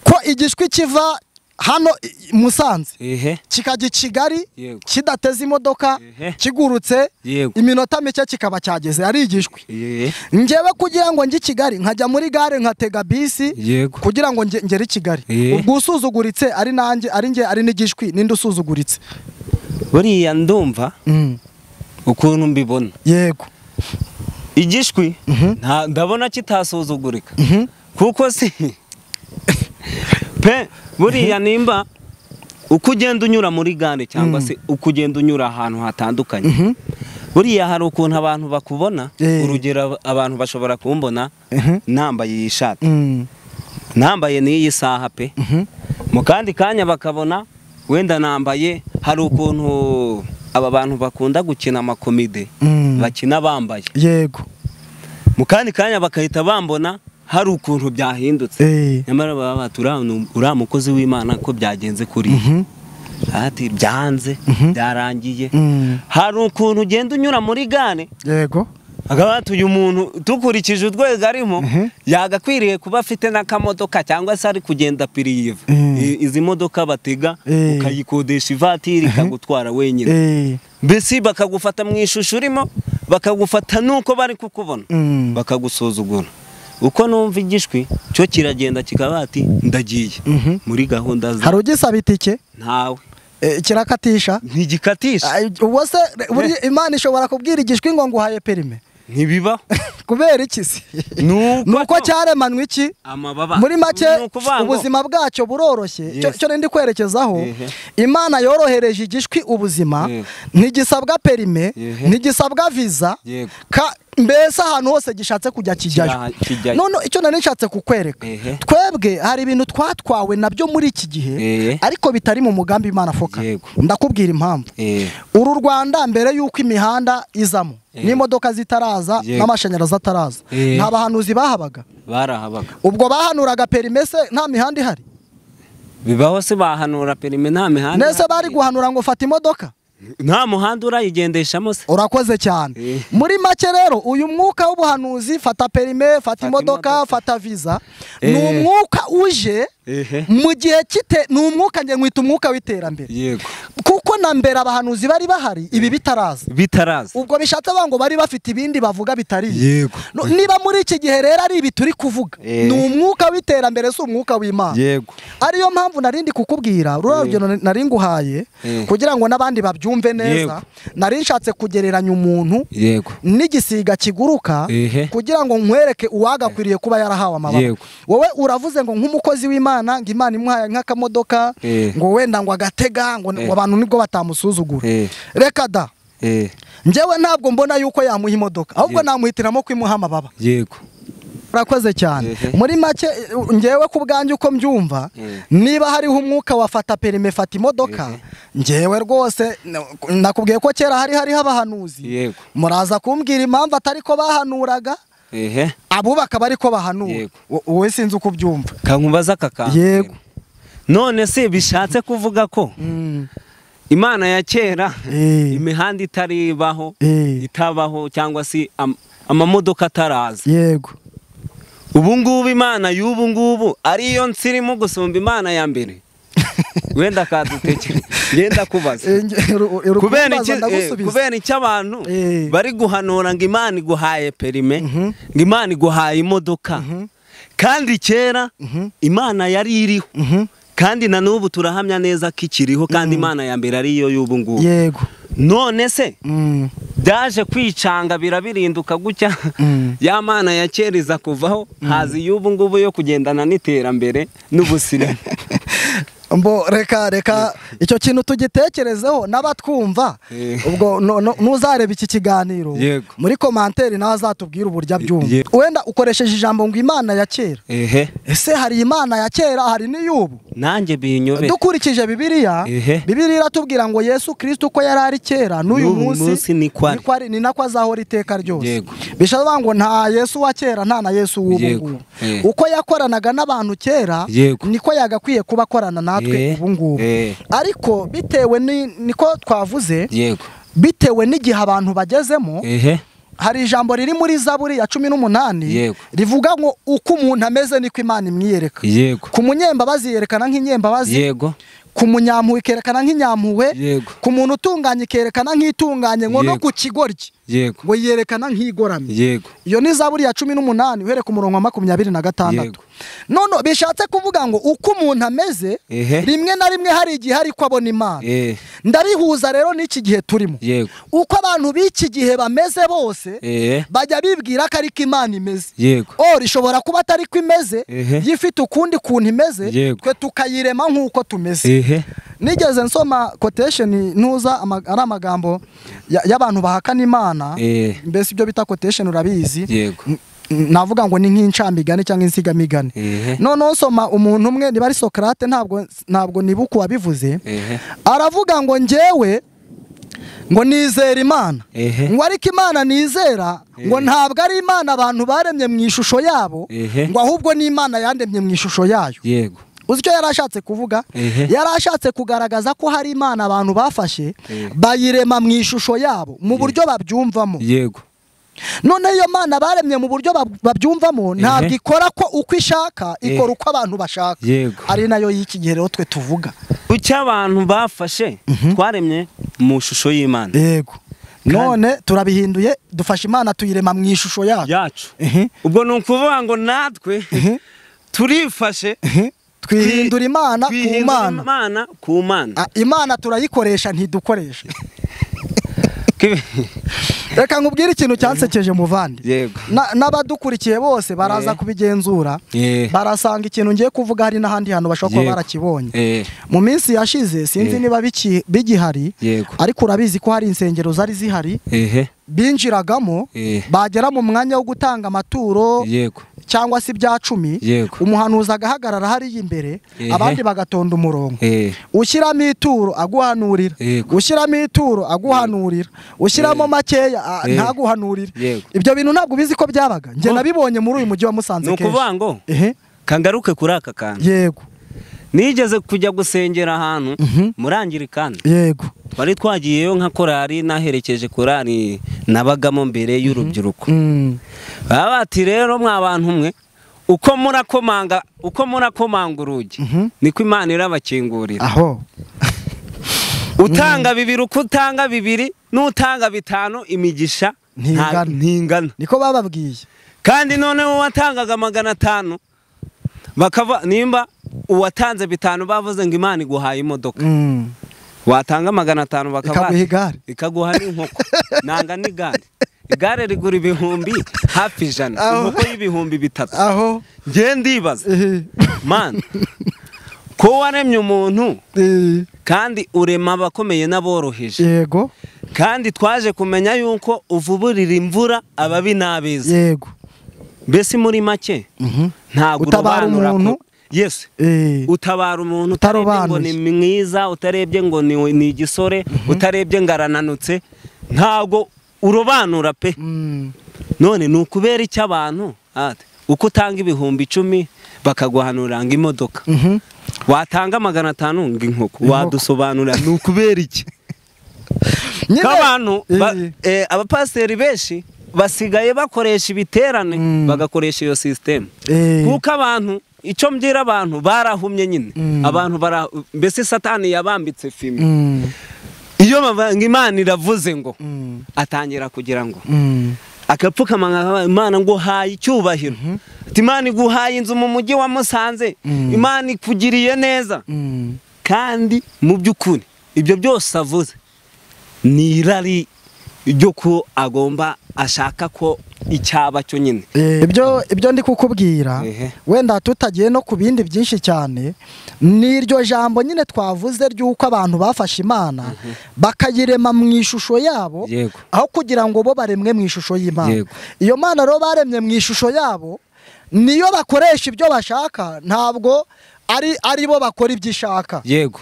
ko igishwi kiva hano Musanze kikajya i Kigali kidateze imodoka, kigurutse iminota mike kikaba cyageze, ari igishwi. Njyewe kugira ngo njye i Kigali nkajya muri gare nkatega bisi kugira ngo ngere i Kigali, ubwo usuzuguritse ari nanjye, ari njye, ari n'igishwi, ninde usuzuguritse? Buriya ndumva ukuntu mbibona. Yego. Igishwi ndabona kitasuzugurika, kuko si pe buriya nimba uko ugenda unyura muri gare cyangwa se uko ugenda unyura ahantu hatandukanye, Buriya hari ukuntu abantu bakubona, urugero abantu bashobora kumbona nambaye iyi shati, nambaye n'iyi saha pe, mu kandi kanya bakabona wenda nambaye, hari ukuntu aba bantu bakunda gukina amakomide bakina bambaye, yego, mu kandi kanya bakahita bambona hari ukuntu byahindutse, nyamara baba batura uriya mukozi w'Imana ko byagenze kuri ati byanze byarangiye. Hari ukuntu ugenda unyura muri gare, yego, akaba uyu muntu dukurikije urwego arimo yagakwiriye kuba afite n'akamodoka cyangwa se ari kugenda pirive, izi modoka batega ukayikodesha ivatiri ikagutwara wenyine, mbese bakagufata mu ishusho urimo, bakagufata nuko bari kukubona, bakagusuzugura. Uko numva igishwi cyo kiragenda kikaba ati ndagiye muri gahunda za. Hari ugisaba itike? Ntawe. Kirakatisha? Ntigikatisha. Ubwo se Imana ishobora kubwira igishwi ngo nguhaye perime? Ntibiba. Kubera iki se? Nuko cyaremanwe iki? Amababa. Muri make ubuzima bwacyo buroroshye. Cyo ndi kwerekezaho, Imana yorohereje igishwi ubuzima, ntigisabwa perime, ntigisabwa visa, mbese ahantu hose gishatse kujya kijyayo. None icyo nari nshatse kukwereka, twebwe hari ibintu twatwawe nabyo muri iki gihe ariko bitari mu mugambi Imana foka. Ndakubwira impamvu. Uru Rwanda mbere yuko imihanda izamo, n'imodoka zitaraza, n'amashanyarazi ataraza, nta bahanuzi bahabaga. Barahabaga. Ubwo bahanuraga perime se nta mihanda ihari? Bibaho se bahanura perime nta mihanda? Nese bari guhanura ngo fata imodoka? Nta muhanda urayigendeshamo se? Urakoze cyane. Muri make rero uyu mwuka w'ubuhanuzi, fata perime, fata imodoka, fata visa, ni umwuka uje mu gihe kite, ni umwuka nge nkwita umwuka w'iterambere. Yego. Kuko na mbere abahanuzi bari bahari ibi bitaraza. Bitaraza. Ubwo bishatse bango bari bafite ibindi bavuga bitari. Yego. Niba muri iki gihe rero ari ibi turi kuvuga, ni umwuka w'iterambere si umwuka w'Imana. Yego. Ariyo mpamvu narindi kukubwira, rurabyo nari nguhaye kugira ngo nabandi babyumve neza. Nari nshatse kugereranya umuntu n'igisiga kiguruka kugira ngo nkwereke uwagakwiriye kuba yarahawe amababa. Wowe uravuze ngo nk'umukozi w'Imana ngo Imana imuhaye nk'akamodoka ngo wenda ngo agatega ngo abantu nibwo batamusuzugura. Reka da. Njyewe ntabwo mbona yuko yamuha imodoka, ahubwo namuhitiramo kwimuha amababa. Yego. Urakoze cyane. Muri make ngewe ku bwanjye uko mbyumva, niba hariho umwuka wafata perime fata imodoka, ngewe rwose nakubwiye ko kera hari hariho abahanuzi. Muraza kumbwira impamvu atari ko bahanuraga, abubaka bari ko bahanura. Wowe sinzi uko ubyumva. Kankubaza kaka. Yego. None se bishatse kuvuga ko Imana ya kera imihanda itaribaho, itabaho cyangwa se amamodoka ataraza. Yego. Ubu ngubu Imana y'ubu ngubu ariyo nsirimo gusumba Imana ya mbere. Wenda kadutekere ngenda kubaza. Kubera iki abantu bari guhanura ngo Imana iguhaye perime, ngo Imana iguhaye imodoka, kandi kera Imana yari iriho, kandi na n'ubu turahamya neza ko ikiriho, kandi Imana ya mbere ariyo y'ubu ngubu. Yego. None se byaje kwicanga birabirinduka gutya, ya Mana ya kera iza kuvaho, hazi y'ubu ngubu yo kugendana n'iterambere n'ubusirimu. Mbo reka icyo kintu tugitekerezeho n'abatwumva. Ubwo nuzareba iki kiganiro muri commentaire nawe azatubwira uburyo abyumva. Wenda ukoresheje ijambo ngo Imana ya kera. Ese hari Imana ya kera hari n'iyubu? Nanjye binyobe. Dukurikije Bibiliya, Bibiliya iratubwira ngo Yesu Kristo uko yari ari kera n'uyu munsi niko ari, ni nako azahora iteka ryose. Bishatse ngo nta Yesu wa kera nta na Yesu w'ubu ngubu. Uko yakoranaga n'abantu kera niko yagakwiye kuba akorana natwe ubu ngubu. Ariko bitewe niko twavuze, bitewe n'igihe abantu bagezemo, hari ijambo riri muri Zaburi ya 18 rivuga ngo uko umuntu ameze niko Imana imwiyereka. Ku munyembabazi yerekana nk'inyembabazi, ku munyampuhwe ikerekana nk'inyampuhwe, ku muntu utunganye ikerekana nk'itunganye, ngo no ku kigoryi ngo yerekana nk'igoramye. Iyo ni Zaburi ya 18 uhereye ku murongo wa 26. None bishatse kuvuga ngo uko umuntu ameze rimwe na rimwe hari igihe ariko abona Imana. Ndabihuza rero n'iki gihe turimo. Uko abantu b'iki gihe bameze bose bajya bibwira ko ariko Imana imeze. Or ishobora kuba atari ko imeze, yifite ukundi kuntu imeze, twe tukayirema nk'uko tumeze. Nigeze nsoma quotation ntuza ari amagambo y'abantu bahakana Imana, mbese ibyo bita quotation urabizi. Yego. Navuga ngo ni nk'incamigani cyangwa insigamigani. Noneho nsoma umuntu umwe niba ari Socrate, ntabwo nibuka wabivuze, aravuga ngo njyewe ngo nizera Imana, ngo ariko Imana nizera ngo ntabwo ari Imana abantu baremye mu ishusho yabo, ngo ahubwo ni Imana yandemye mu ishusho yayo. Yego. Uzi icyo yari ashatse kuvuga? Yari ashatse kugaragaza ko hari Imana abantu bafashe bayirema mu ishusho yabo mu buryo babyumvamo. Yego. None iyo Mana baremye mu buryo babyumvamo ntabwo ikora ko uko ishaka, ikora uko abantu bashaka. Ari nayo y'iki gihe rero twe tuvuga. Icyo abantu bafashe twaremye mu shusho y'Imana. Yego. None turabihinduye, dufashe Imana tuyirema mu ishusho yacu. Ubwo ni ukuvuga ngo natwe turifashe twihindura Imana ku Mana. Imana ku Mana. Imana turayikoresha ntidukoresha. Reka nkubwire ikintu cyansekeje muvandi. N'abadukurikiye bose baraza kubigenzura, barasanga ikintu ngiye kuvuga hari n'ahandi hantu bashobora kuba barakibonye. Mu minsi yashize sinzi niba bigihari, ariko urabizi ko hari insengero zari zihari binjiragamo, bagera mu mwanya wo gutanga amaturo cyangwa se ibya cumi, umuhanuzi agahagarara hariya imbere, abandi bagatonda umurongo. Ushyiramo ituro aguhanurira, ushyiramo ituro aguhanurira, ushyiramo makeya ntaguhanurira. Ibyo bintu ntabwo ubizi ko byabaga. Njye nabibonye muri uyu mujyi wa Musanze kenshi. Ni ukuvuga ngo kangaruke kuri aka kantu. Yego. Nigeze kujya gusengera ahantu murangirikana. Yego. Twari twagiyeyo nka korari, naherekeje korari nabagamo mbere y'urubyiruko. Baba bati rero mwa bantu mwe, uko murakomanga urugi niko Imana irabakingurira. Aho utanga bibiri, uko utanga bibiri n'utanga bitanu, imigisha ntingana. Niko bababwiye. Kandi noneho watangaga 500 bakava, nimba uwatanze bitanu bavuze ngo Imana iguhaye imodoka, watanga 500 bakaba ikaguha n'inkoko. Nanga n'igare, igare rigura ibihumbi hafi 100, inkoko y'ibihumbi 3. Aho ngiye ndibaza man, ko waremye umuntu kandi urema abakomeye n'aboroheje. Yego. Kandi twaje kumenya yuko uvuburira imvura ababi n'abeza. Yego. Mbese muri make ntabwo utabara umuntu. Yes. Utabara umuntu utarebye ngo ni mwiza, utarebye ngo ni igisore, utarebye ngo arananutse, ntabwo urobanura pe. None ni ukubera icyo abantu uko utanga ibihumbi 10 bakaguhanura ngo imodoka, watanga 500 ngo inkoko, wadusobanura ni ukubera iki? Abantu abapasiteri benshi basigaye bakoresha ibiterane, bagakoresha iyo system. Kuko abantu, icyo mbwira abantu barahumye nyine, abantu mbese Satani yabambitse fime. Iyo bavanga Imana iravuze ngo atangira kugira ngo akapfukama, Imana ngo haye icyubahiro, ati Imana iguhaye inzu mu mujyi wa Musanze, Imana ikugiriye neza. Kandi mu by'ukuri ibyo byose avuze ni irari ryo ko agomba ashaka ko icyaba cyo nyine. Ibyo ndi kukubwira wenda tutagiye no ku bindi byinshi cyane, ni iryo jambo nyine twavuze ry'uko abantu bafashe Imana bakayirema mu ishusho yabo, aho kugira ngo bo baremwe mu ishusho y'Imana. Iyo Mana rero baremye mu ishusho yabo niyo bakoresha ibyo bashaka, ntabwo ari bo bakora ibyo ishaka. Yego.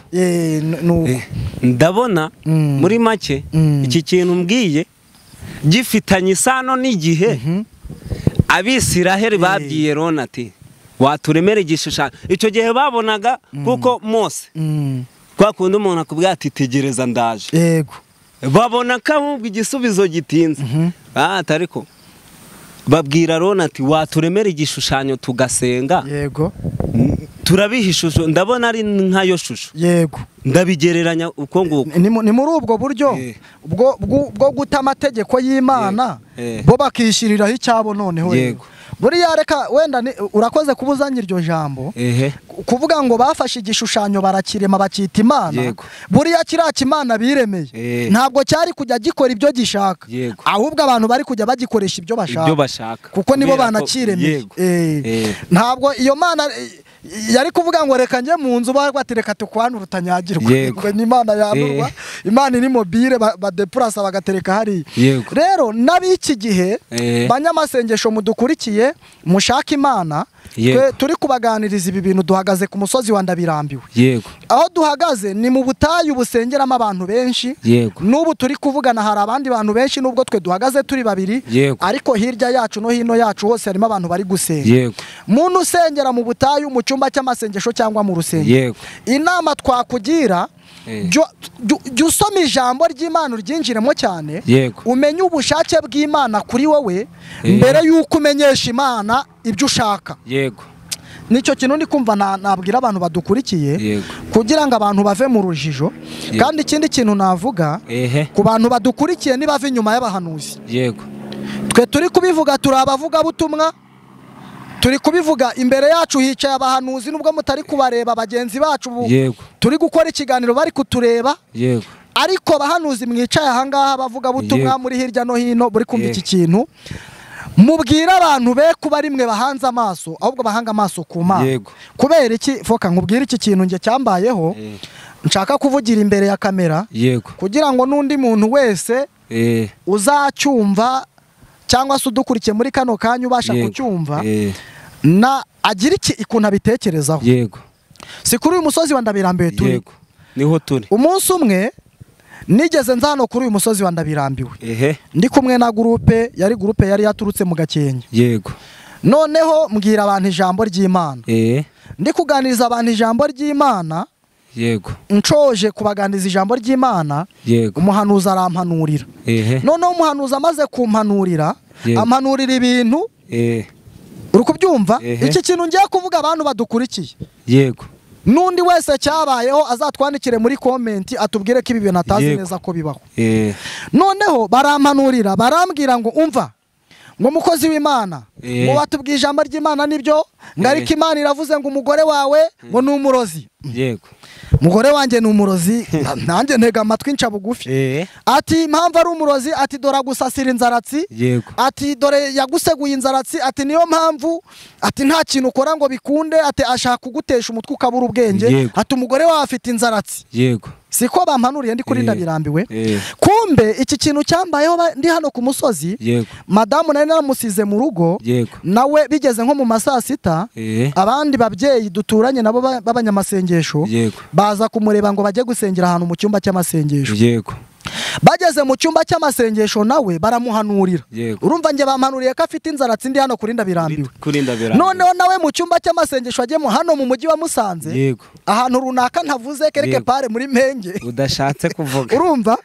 Ndabona muri make iki kintu mbwiye gifitanye isano n'igihe Abisiraheli babwiye Aroni ati waturemere igishushanyo. Icyo gihe babonaga kuko Mose kwa kundi umuntu akubwira ati tegereza ndaje. Yego. Babona ko ahubwo igisubizo gitinze. Ariko babwira Aroni ati waturemere igishushanyo tugasenga. Yego. Turabiha ishusho, ndabona ari nkayo shusho. Yego. Ndabigereranya uko nguko. Ni muri ubwo buryo bwo guta amategeko y'Imana, bo bakishyiriraho icyabo noneho. Yego. Buriya reka wenda urakoze kubuzanya iryo jambo, kuvuga ngo bafashe igishushanyo barakirema bakita Imana. Buriya kiriya Imana biremeye ntabwo cyari kujya gikora ibyo gishaka, ahubwo abantu bari kujya bagikoresha ibyo bashaka, kuko nibo banakiremeye. Ntabwo iyo Mana Yari kuvuga ngo reka njye mu nzu bati reka tukwanure utanyagirwa. Ngo ni Imana yanurwa, Imana iri mobile badepurasa bagatereka hariya. Rero n'ab'iki gihe banyamasengesho mudukurikiye mushaka Imana, turi kubaganiriza ibi bintu duhagaze ku musozi wa Ndabirambiwe. Aho duhagaze ni mu butayu busengeramo abantu benshi. N'ubu turi kuvugana hari abandi bantu benshi nubwo twe duhagaze turi babiri, ariko hirya yacu no hino yacu hose harimo abantu bari gusenga. Muntu usengera mu butayu mu cyumba cy'amasengesho cyangwa mu rusengero, inama twakugira, jya usoma ijambo ry'Imana uryinjiremo cyane, umenye ubushake bw'Imana kuri wowe mbere y'uko umenyesha Imana ibyo ushaka. Nicyo kintu ndi kumva nabwira abantu badukurikiye kugira ngo abantu bave mu rujijo. Kandi ikindi kintu navuga ku bantu badukurikiye nibave inyuma y'abahanuzi. Twe turi kubivuga turi abavugabutumwa, turi kubivuga imbere yacu hicaye abahanuzi nubwo mutari kubareba bagenzi bacu, turi gukora ikiganiro bari kutureba. Ariko abahanuzi mwicaye aha ngaha abavugabutumwa muri hirya no hino buri kumva iki kintu, mubwira abantu be kuba rimwe bahanze amaso ahubwo bahanga amaso ku Mana. Kubera iki foka nkubwira iki kintu nge cyambayeho nshaka kuvugira imbere ya kamera kugira ngo n'undi muntu wese uzacyumva cyangwa se udukurikiye muri kano kanya ubasha kucyumva na agira iki ikuntu abitekerezaho. Si kuri uyu musozi wa Ndabirambiwe turi. Niho turi. Umunsi umwe nigeze nza hano kuri uyu musozi wa Ndabirambiwe. Ndi kumwe na groupe, yari groupe yari yaturutse mu Gakenke. Noneho mbwira abantu ijambo ry'Imana. Ndi kuganiriza abantu ijambo ry'Imana. Ncoje kubaganiriza ijambo ry'Imana, umuhanuzi arampanurira. Noneho umuhanuzi amaze kumpanurira, ampanurira ibintu. Uri kubyumva? Iki kintu ngiye kuvuga abantu badukurikiye. Nundi wese cyabayeho azatwandikire muri comment atubwire ko ibi bintu atazi neza ko bibaho. Noneho barampanurira barambwira ngo umva ngo mukozi w'Imana, ngo batubwiye ijambo ry'Imana nibyo, ngariko Imana iravuze ngo umugore wawe ngo ni umurozi. Umugore wanjye ni umurozi, nanjye ntega amatwi nca bugufi. Ati impamvu ari umurozi, ati dore agusasira inzaratsi, ati dore yaguseguye inzaratsi, ati niyo mpamvu, ati nta kintu ukora ngo bikunde, ati ashaka kugutesha umutwe ukabura ubwenge, ati umugore wawe afite inzaratsi. Siko bampanuriye ndi kuri Ndabirambiwe. Kumbe iki kintu cyambayeho ndi hano ku musozi, madamu nari naramusize mu rugo, nawe bigeze nko mu masaa sita, abandi babyeyi duturanye nabo b'abanyamasengesho baza kumureba ngo bajye gusengera ahantu mu cyumba cy'amasengesho. Bageze mu cyumba cy'amasengesho nawe baramuhanurira. Urumva nge bampanuriye ko afite inzaratsi ndi hano kuri Ndabirambiwe. Noneho nawe mu cyumba cy'amasengesho ajyemo hano mu mujyi wa Musanze, ahantu runaka ntavuze kereke pare muri Mpenge udashatse kuvuga. Urumva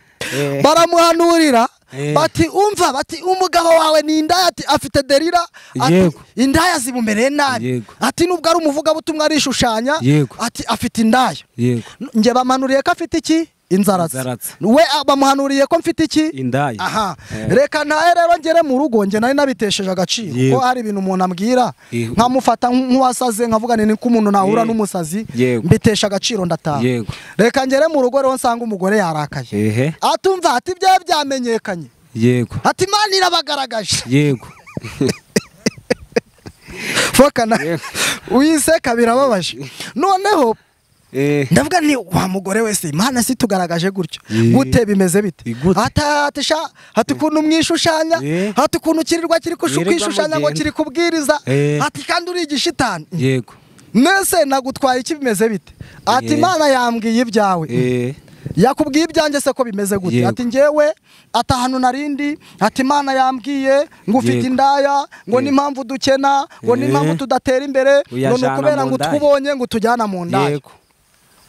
baramuhanurira bati umva, bati umugabo wawe ni indaya, ati afite derira, ati indaya zimumereye nabi, ati nubwo ari umuvugabutumwa arishushanya, ati afite indaya. Nge bamanuriye ko afite iki? Inzaratsi. We bamuhanuriye ko mfite iki? Indaya. Aha. Reka ntahe rero ngere mu rugo nge nari nabitesheje agaciro ko hari ibintu umuntu ambwira nkamufata nk'uwasaze nkavuga ni ko umuntu nahura n'umusazi mbitesha agaciro ndataha. Reka ngere mu rugo rero nsanga umugore yarakaye. Atumva ati bya byamenyekanye. Ati Imana irabagaragaje. Fokana uyiseka birababaje. Noneho ndavuga nti wa mugore wese Imana si tugaragaje gutyo gute bimeze bite? Atatisha hati kuntu mwishushanya, hati kuntu kirirwa kiri kushukwishushanya ngo kiri kubwiriza, hati kandi uri igishitani. Nese nagutwaye iki bimeze bite? Ati Imana yambwiye ibyawe. Yakubwiye ibyanjye se ko bimeze gute? Ati ngewe atahanu narindi, ati Imana yambwiye ngo ufite indaya, ngo n'impamvu dukena, ngo n'impamvu tudatera imbere, ngo nukubera ngo twubonye ngo tujyana mu ndaya.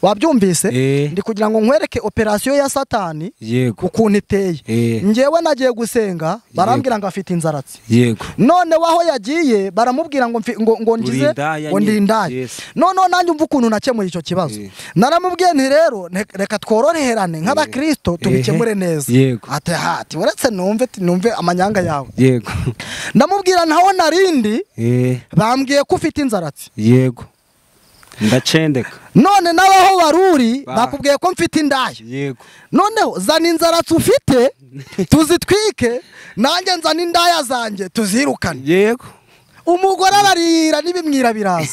Wabyumvise? Ndi kugira ngo nkwereke operasiyo ya Satani ukuntu iteye. Ngewe nagiye gusenga barambwira ngo afite inzaratsi. None waho yagiye baramubwira ngo ngo ngize ngo ndi indaya. None nanjye umva ukuntu nakemuye icyo kibazo. Naramubwiye nti rero reka tworoherane nk'abakristo tubikemure neza. Ati hati uretse numve amanyanga yawe. Ndamubwira ntaho narindi bambwiye ko ufite inzaratsi. Ndacendeka. None nabaho waruri bakubwiye ko mfite indaya. Noneho zana inzaratsi ufite tuzitwike, nanjye nzana indaya zanjye tuzirukane. Umugore ararira n'ibimwira biraza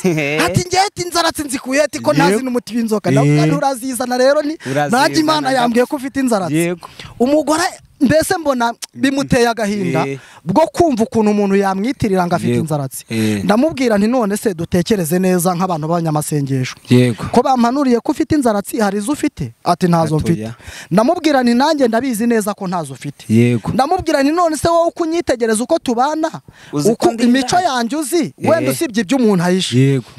ati ngiye ati inzaratsi nzikuye ati ko ntazi n'umuti w'inzoka. Ndavuga urazizana rero ni nanjye Imana yambwiye ko ufite inzaratsi. Umugore mbese mbona bimuteye agahinda bwo kumva ukuntu umuntu yamwitirira ngo afite inzaratsi. Ndamubwira nti none se dutekereze neza nk'abantu b'abanyamasengesho, ko bampanuriye ko ufite inzaratsi hari izo ufite? Ati ntazo mfite. Ndamubwira nti nanjye ndabizi neza ko ntazo ufite. Ndamubwira nti none se wowe uko unyitegereza uko tubana, uko imico yanjye uzi, wenda usibye ibyo umuntu ahisha,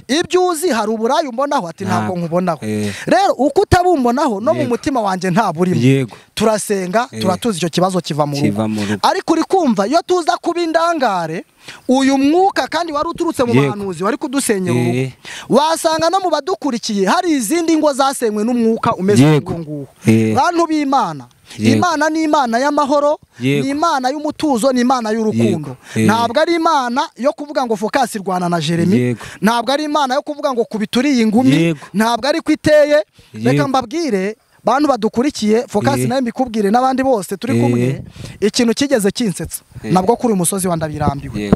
ibyo uzi hari uburayi umbonaho? Ati ntabwo nkubonaho. Rero uko utabumbonaho no mu mutima wanjye ntaburimo. Turasenga turatuza icyo kibazo kiva mu rugo. Ariko uri kumva iyo tuza kuba indangare, uyu mwuka kandi wari uturutse mu bahanuzi wari kudusenyera urugo, wasanga no mu badukurikiye hari izindi ngo zasenywe n'umwuka umeze nk'uwo nguwo. Bantu b'Imana, Imana ni Imana y'amahoro, ni Imana y'umutuzo, ni Imana y'urukundo. Ntabwo ari Imana yo kuvuga ngo Focus irwana na Jeremy, ntabwo ari Imana yo kuvuga ngo kubituriye ingumi, ntabwo ari ko iteye. Reka mbabwire bantu badukurikiye, Focus nawe mbikubwire n'abandi bose turi kumwe, ikintu kigeze kinsetsa nabwo kuri uyu musozi wa Ndabirambiwe.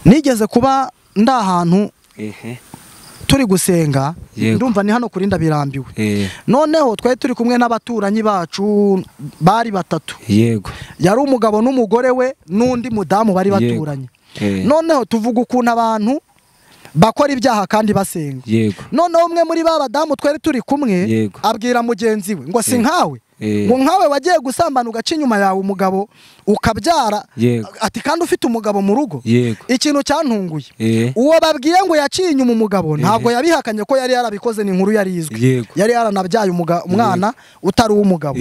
Nigeze kuba ndahantu turi gusenga, ndumva ni hano kuri Ndabirambiwe. Noneho twari turi kumwe n'abaturanyi bacu bari batatu. Yari umugabo n'umugore we n'undi mudamu bari baturanye. Noneho tuvuga ukuntu abantu bakora ibyaha kandi basenga. Noneho umwe muri ba badamu twari turi kumwe abwira mugenzi we ngo si nkawe, ngo nkawe wagiye gusambana ugaca inyuma yawe umugabo ukabyara, ati kandi ufite umugabo mu rugo. Ikintu cyantunguye, uwo babwiye ngo yaciye inyuma umugabo ntabwo yabihakanye ko yari yarabikoze, ni inkuru yari izwi, yari yaranabyaye umwana utari uw'umugabo.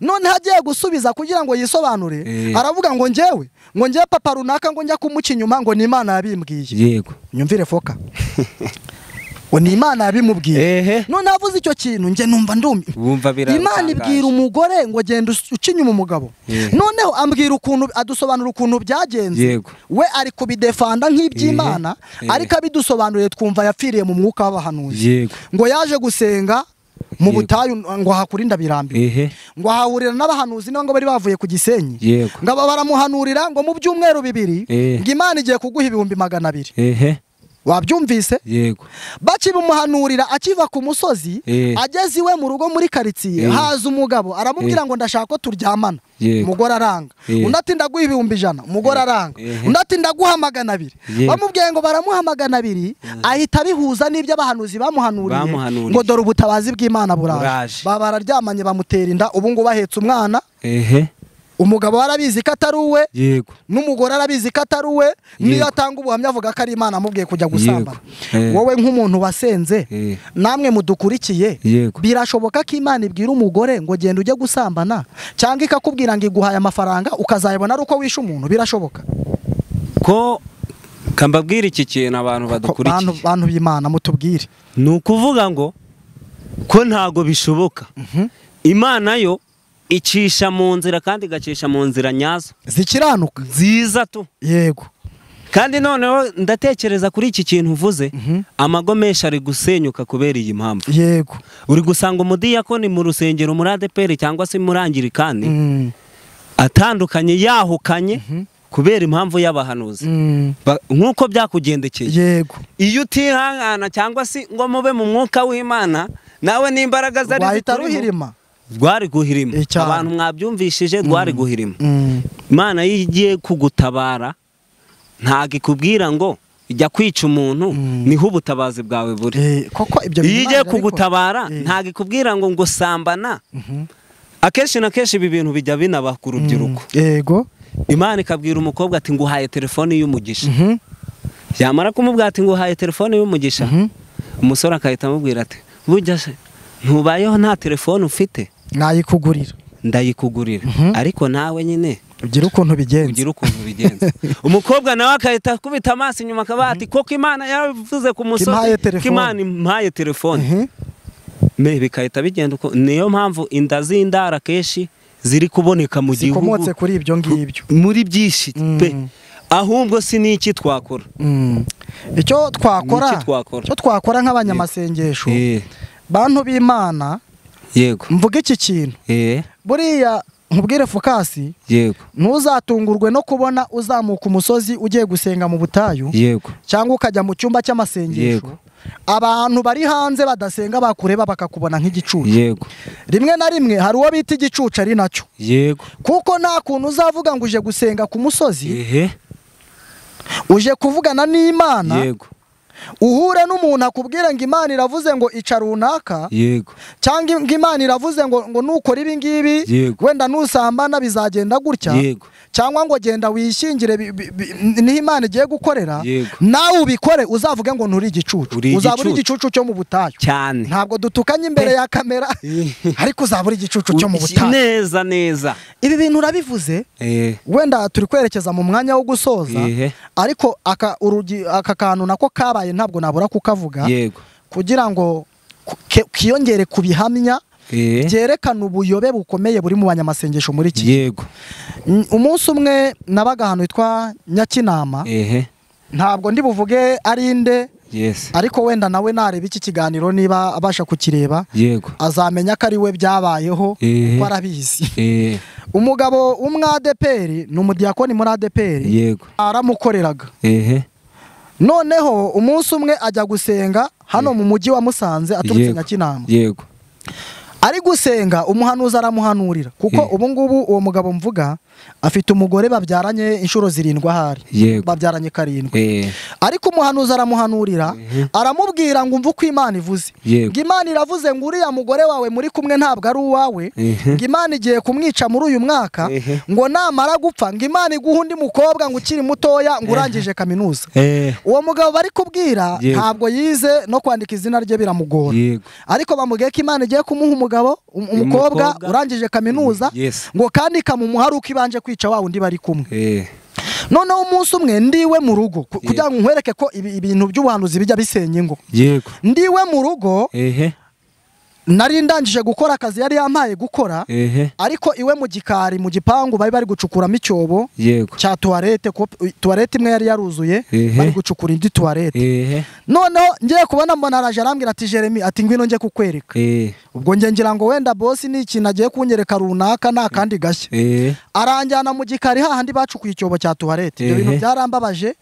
Noneho agiye gusubiza kugira ngo yisobanure, aravuga ngo njyewe, ngo njyewe papa runaka ngo njya kumuca inyuma ngo ni Imana yabimbwiye. Nyumvire Foka, ngo ni Imana yabimubwiye. None avuze icyo kintu nge numva ndumi. Imana ibwira umugore ngo genda uca inyuma umugabo. Noneho ambwira ukuntu, adusobanura ukuntu byagenze. We ari kubidefanda nk'iby'Imana, ariko abidusobanuriye twumva yapfiriye mu mwuka w'abahanuzi. Ngo yaje gusenga mu butayu ngo hakuri Ndabirambiwe, ngo ahahurira n'abahanuzi ngo bari bavuye ku Gisenyi, ngo baramuhanurira ngo mu byumweru bibiri ngo Imana igiye kuguha 200,000. Wabyumvise? Bakibimuhanurira akiva ku musozi, ageze iwe mu rugo muri karitsiye, haza umugabo aramubwira ngo ndashaka ko turyamana. Umugore aranga. Undi ati ndaguha 100,000, umugore aranga. Undi ati ndaguha 200. Bamubwiye ngo baramuha 200, ahita abihuza n'ibyo abahanuzi bamuhanuriye, ngo dore ubutabazi bw'Imana buraje. Baba bararyamanye bamutera inda, ubu ngo bahetse umwana. Umugabo arabizi ko atari uwe, n'umugore arabizi ko atari uwe, niyo atanga ubuhamya avuga ko ari Imana amubwiye kujya gusambana. Wowe nk'umuntu wasenze, namwe mudukurikiye, birashoboka ko Imana ibwira umugore ngo genda ujye gusambana, cyangwa ikakubwira ngo iguhaye amafaranga ukazayabona ari uko wishe umuntu? Birashoboka ko kambabwira iki kintu abantu badukurikiye? Bantu b'Imana mutubwire. Ni ukuvuga ngo ko ntago bishoboka. Imana yo icisha mu nzira kandi igacisha mu nzira nyazo zikiranuka nziza tu. Yego. Kandi noneho ndatekereza kuri iki kintu uvuze, amago menshi ari gusenyuka kubera iyi mpamvu. Yego. Uri gusanga umudiyakoni mu rusengero muri ADEPR cyangwa se muri Anglikani atandukanye yahukanye kubera impamvu y'abahanuzi. Nkuko byakugendekeye. Yego. Iyo utihangana cyangwa se ngo mube mu mwuka w'Imana, nawe n'imbaraga zari zituruhirima rwari guhirima. Abantu mwabyumvishije, rwari guhirima. Imana iyo igiye kugutabara ntago ikubwira ngo ijya kwica umuntu, niho ubutabazi bwawe buri. Koko ibyo iyo igiye kugutabara ntago ikubwira ngo ngo sambana. Akenshi na kenshi ibi bintu bijya binaba ku rubyiruko. Yego. Imana ikabwira umukobwa ati nguhaye telefone y'umugisha. Yamara kumubwira ati nguhaye telefone y'umugisha, umusore akahita amubwira ati burya se ntubayeho nta telefone ufite, nayikugurira, ndayikugurira, ariko nawe nyine ugira ukuntu bigenza, ugira ukuntu bigenza. Umukobwa nawe akahita akubita amaso inyuma akaba ati koko Imana yaravuze ku musozi ko Imana impaye telefone. Me bikahita bigenda uko. Niyo mpamvu inda z'indara kenshi ziri kuboneka mu gihugu, zikomotse kuri ibyo ngibyo muri byinshi pe. Ahubwo si niki twakora? Icyo twakora, icyo twakora nk'abanyamasengesho, bantu b'Imana, yego, mvuga iki kintu. Buriya Nkubwire Fukasi, yego, ntuzatungurwe no kubona uzamuka umusozi ugiye gusenga mu butayu, yego, cyangwa ukajya mu cyumba cy'amasengesho, abantu bari hanze badasenga bakureba bakakubona nk'igicucu. Yego. Rimwe na rimwe hari uwo bita igicucu ari nacyo. Yego. Kuko nta kuntu uzavuga ngo uje gusenga ku musozi, ehe, uje kuvugana n'Imana, yego, uhure n'umuntu akubwira ngo Imana iravuze ngo ica runaka, yego, cyangwa ngo Imana iravuze ngo nukora ibi ngibi, wenda nusambana bizagenda gutya, yego, cyangwa ngo genda wishyingire niho Imana igiye gukorera, nawe ubikore uzavuge ngo nturi igicucu, uzaba uri igicucu cyo mu butayu cyane. Ntabwo dutukanye imbere ya kamera, ariko uzaba uri igicucu cyo mu butayu. Neza neza. Ibi bintu urabivuze, wenda turi kwerekeza mu mwanya wo gusoza, ariko aka kantu nako kabaye ntabwo nabura kukavuga, yego, kugira ngo kiyongere ku bihamya byerekana ubuyobe bukomeye buri mu banyamasengesho muri iki. Yego. Umunsi umwe nabaga ahantu hitwa Nyakinama, ntabwo ndi buvuge ari nde, yes, ariko wenda nawe nareba iki kiganiro niba abasha kukireba, yego, azamenya ko ari we byabayeho, kuko arabizi. Umugabo w'umwadeperi, ni umudiyakoni muri ADEPR, yego, aramukoreraga. Noneho umunsi umwe ajya gusenga hano mu mujyi wa Musanze aturutse Nyakinama. Yego. Ari gusenga umuhanuzi aramuhanurira, kuko ubu ngubu uwo mugabo mvuga afite umugore babyaranye inshuro 7 ahari, babyaranye 7. Ariko umuhanuzi aramuhanurira, aramubwira ngo umve uko Imana ivuze, ngo Imana iravuze ngo uriya mugore wawe muri kumwe ntabwo ari uwawe, ngo Imana igiye kumwica muri uyu mwaka, ngo namara gupfa ngo Imana iguhe undi mukobwa ngo ukiri mutoya ngo urangije kaminuza. Uwo mugabo bari kubwira ntabwo yize no kwandika izina rye biramugora, ariko bamubwiye ko Imana igiye kumuha umugabo umukobwa urangije kaminuza, ngo kandi kamumuha ari uko ibanje kwica wa undi bari kumwe. Noneho umunsi umwe ndiwe mu rugo, kugira ngo nkwereke ko ibintu by'ubuhanuzi bijya bisenya ingo. Yego. Ndiwe mu rugo, nari ndangije gukora akazi yari yampaye gukora, ariko iwe mu gikari mu gipangu bari bari gucukuramo icyobo cya toilette, toilette imwe yari yaruzuye, bari gucukura indi toilette. Noneho ngiye kubona mbona araje arambwira ati Jeremy, ati ngwino nje kukwereka. Ubwo nge ngira ngo wenda boss ni ikintu agiye kunyereka runaka nta kandi gashya. Aranjyana mu gikari hahandi bacukuye icyobo cya toilette. Ibyo bintu byarambabaje.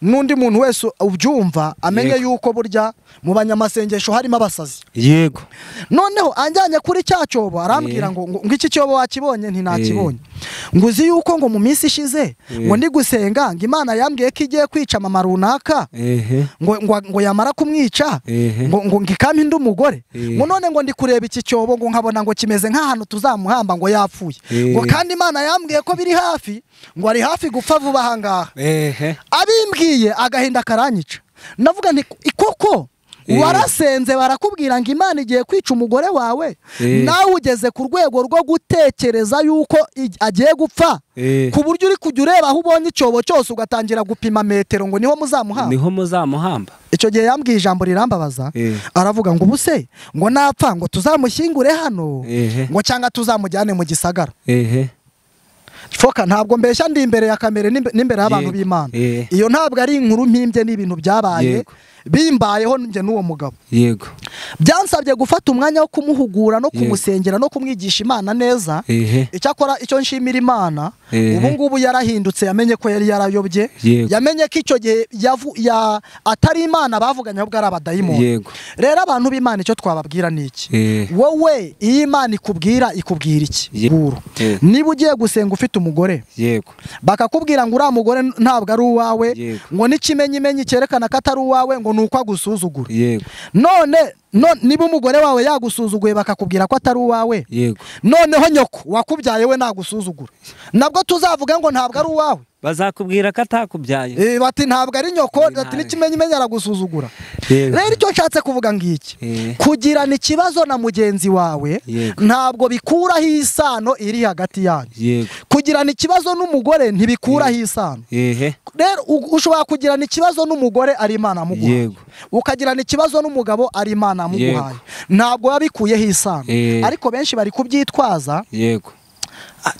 N'undi muntu wese ubyumva amenye yuko burya mu banyamasengesho harimo abasazi. Yego. Noneho anjyanye kuri cya cyobo arambwira ngo iki cyobo wakibonye? Nti nakibonye. Ngo uzi yuko ngo mu minsi ishize ngo ndi gusenga ngo Imana yambwiye ko igiye kwica mama runaka, ngo yamara kumwica ngo ngikampe indi umugore, ngo none ngo ndi kureba iki cyobo ngo nkabona ngo kimeze nk'ahantu tuzamuhamba ngo yapfuye, ngo kandi Imana yambwiye ko biri hafi, ngo ari hafi gupfa vuba aha ngaha. Abimbwiye agahinda karanyica. Navuga nti koko warasenze barakubwira ngo Imana igiye kwica umugore wawe, nawe ugeze ku rwego rwo gutekereza yuko agiye gupfa, ku buryo uri kujya ureba aho ubonye icyobo cyose ugatangira gupima metero ngo niho muzamuhamba. Niho muzamuhamba. Icyo gihe yambwiye ijambo rirambabaza, aravuga ngo ubuse ngo napfa ngo tuzamushyingure hano, ngo cyangwa tuzamujyane mu gisagara. Foka ntabwo mbeshya ndi imbere ya kamere n'imbere y'abantu b'Imana. Iyo ntabwo ari inkuru mpimbye, n'ibintu byabaye bimbayeho njye n'uwo mugabo. Yego. Byansabye gufata umwanya wo kumuhugura no kumusengera no kumwigisha Imana neza. Icyakora icyo nshimira Imana, ubu ngubu yarahindutse, yamenye ko yari yarayobye, yamenye ko icyo gihe atari Imana bavuganye ahubwo ari abadayimoni. Rero abantu b'Imana icyo twababwira ni iki? Wowe iyo Imana ikubwira ikubwira iki? Niba ugiye gusenga ufite umugore, yego, bakakubwira ngo uriya mugore ntabwo ari uwawe, ngo n'ikimenyimenyi cyerekana ko atari uwawe ngo nuko agusuzugura. Yego. None niba umugore wawe yagusuzuguye bakakubwira ko atari uwawe, yego, noneho nyoko wakubyaye we nagusuzugura, nabwo tuzavuga ngo ntabwo ari uwawe? Bazakubwira ko atakubyaye. Bati ntabwo ari nyoko, ati n'ikimenyimenyi aragusuzugura. Rero icyo nshatse kuvuga ngiki, kugirana ikibazo na mugenzi wawe ntabwo bikuraho isano iri hagati yanyu. Kugirana ikibazo n'umugore ntibikuraho isano. Rero ushobora kugirana ikibazo n'umugore ari Imana amuguhaye, ukagirana ikibazo n'umugabo ari Imana amuguhaye, ntabwo wabikuyeho isano. Ariko benshi bari kubyitwaza. Yego.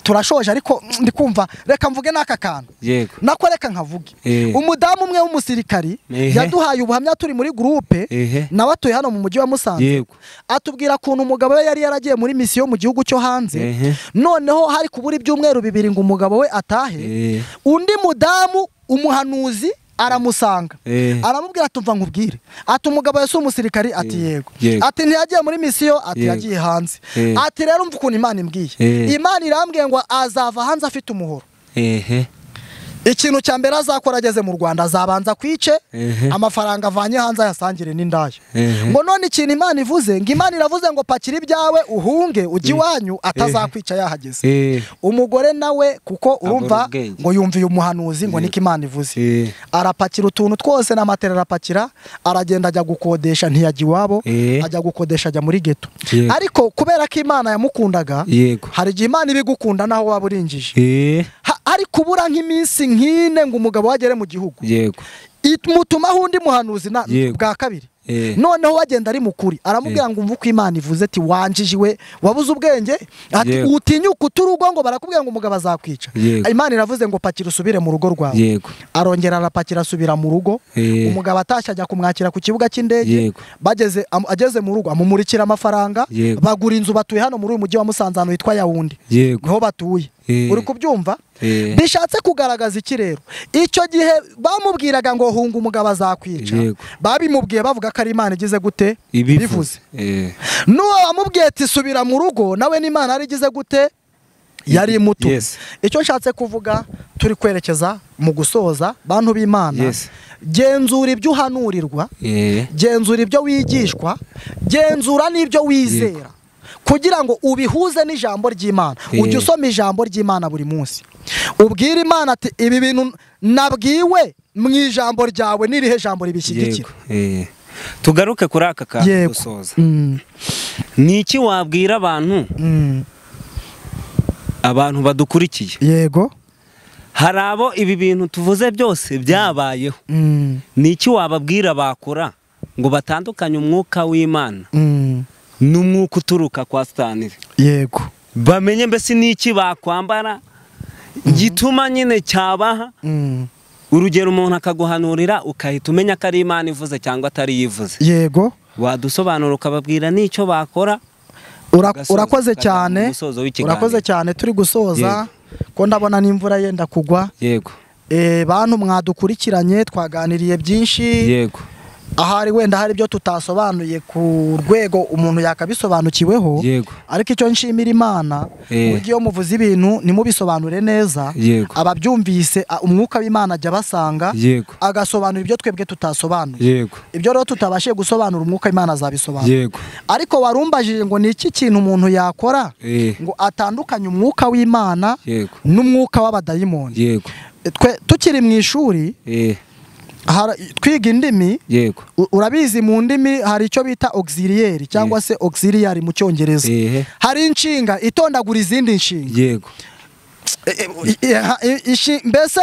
Turashoje ariko ndikumva reka mvuge n'aka kantu. Yego. Nako reka nkavuge. Umudamu umwe w'umusirikari yaduhaye ubuhamya turi muri groupe, nawe atuye hano mu mujyi wa Musanze. Yego. Atubwira kuntu umugabo we yari yaragiye muri misiyo mu gihugu cyo hanze. Noneho hari kubura ibyumweru 2 ngo umugabo we atahe. Undi mudamu umuhanuzi aramusanga. Aramubwira ati umva nkubwire. Ati umugabo yasi umusirikari ati yego. Ati ntiyagiye muri misiyo ati yagiye hanze. Ati rero umva ukuntu Imana imbwiye. Imana irambwiye ngo azava hanze afite umuhoro. Ikintu cya mbere azakora ageze mu Rwanda azabanza kwice amafaranga avanye hanze ayasangire n'indaya. Ngo none ikintu Imana ivuze ngo Imana iravuze ngo pakira ibyawe uhunge ujye iwanyu atazakwica yahageze. Umugore nawe kuko urumva ngo yumviye umuhanuzi ngo niko Imana ivuze. Arapakira utuntu twose na matera arapakira aragenda ajya gukodesha ntiyajya iwabo ajya gukodesha ajya muri ghetto. Ariko kubera ko Imana yamukundaga hari igihe Imana ibigukunda naho waba urinjije. Ari kubura nk'iminsi nkine ngo umugabo wagere mu gihugu. Yego. Imutumaho undi muhanuzi na bwa kabiri. Noneho wagenda ari mukuri aramubwira ngo umva uko Imana ivuze ati wanjijiwe wabuze ubwenge ati utinyuka uturugo ngo barakubwira ngo umugabo azakwica. Imana iravuze ngo pakira usubire mu rugo rwawe. Arongera arapakira asubira mu rugo. Umugabo atashye ajya kumwakira ku kibuga cy'indege. Bageze ageze mu rugo amumurikira amafaranga bagura inzu batuye hano muri uyu mujyi wa Musanze ahantu hitwa Yaounde. Niho batuye. Uri kubyumva? Bishatse kugaragaza iki rero? Icyo gihe bamubwiraga ngo hunga umugabo azakwica. Babimubwiye bavuga ko ari Imana igize gute? Ibivuze. Nuwo wamubwiye ati subira mu rugo nawe n'Imana ari igize gute? Yari muto. Icyo nshatse kuvuga turi kwerekeza mu gusoza bantu b'Imana. Genzura ibyo uhanurirwa, genzura ibyo wigishwa, genzura n'ibyo wizera. Kugira ngo ubihuze n'ijambo ry'Imana. Ujye usoma ijambo ry'Imana buri munsi. Ubwira Imana ati ibi bintu nabwiwe mu ijambo ryawe nirihe jambo ribishyigikira. Tugaruke kuri aka kantu gusoza. Ni iki wabwira abantu abantu badukurikiye? Yego. Hari abo ibi bintu tuvuze byose byabayeho. Ni iki wababwira bakora ngo batandukanye umwuka w'Imana n'umwuka uturuka kwa Satani? Yego. Bamenye mbese niki bakwambara gituma nyine cyabaha. Urugero umuntu akaguhanurira ukahita umenya ko ari Imana ivuze cyangwa atari yivuze. Yego. Wadusobanura ukababwira n'icyo bakora. Urakoze cyane. Urakoze cyane turi gusoza ko ndabona n'imvura yenda kugwa. Yego. Bantu mwadukurikiranye twaganiriye byinshi. Yego. Ahari wenda hari ibyo tutasobanuye ku rwego umuntu yakabisobanukiweho. Ariko icyo nshimira Imana buryo iyo muvuze ibintu nimubisobanure neza ababyumvise umwuka w'Imana ajya basanga agasobanura ibyo twebwe tutasobanuye. Ibyo rero tutabashije gusobanura umwuka w'Imana azabisobanura. Ariko warumbajije ngo ni iki kintu umuntu yakora ngo atandukanye umwuka w'Imana n'umwuka w'abadayimoni. Twe tukiri mu ishuri twiga indimi. Yego. Urabizi mu ndimi hari icyo bita auxiliary cyangwa se auxiliary mu cyongereza. Hari inshinga itondagura izindi nshinga. Yego. Mbese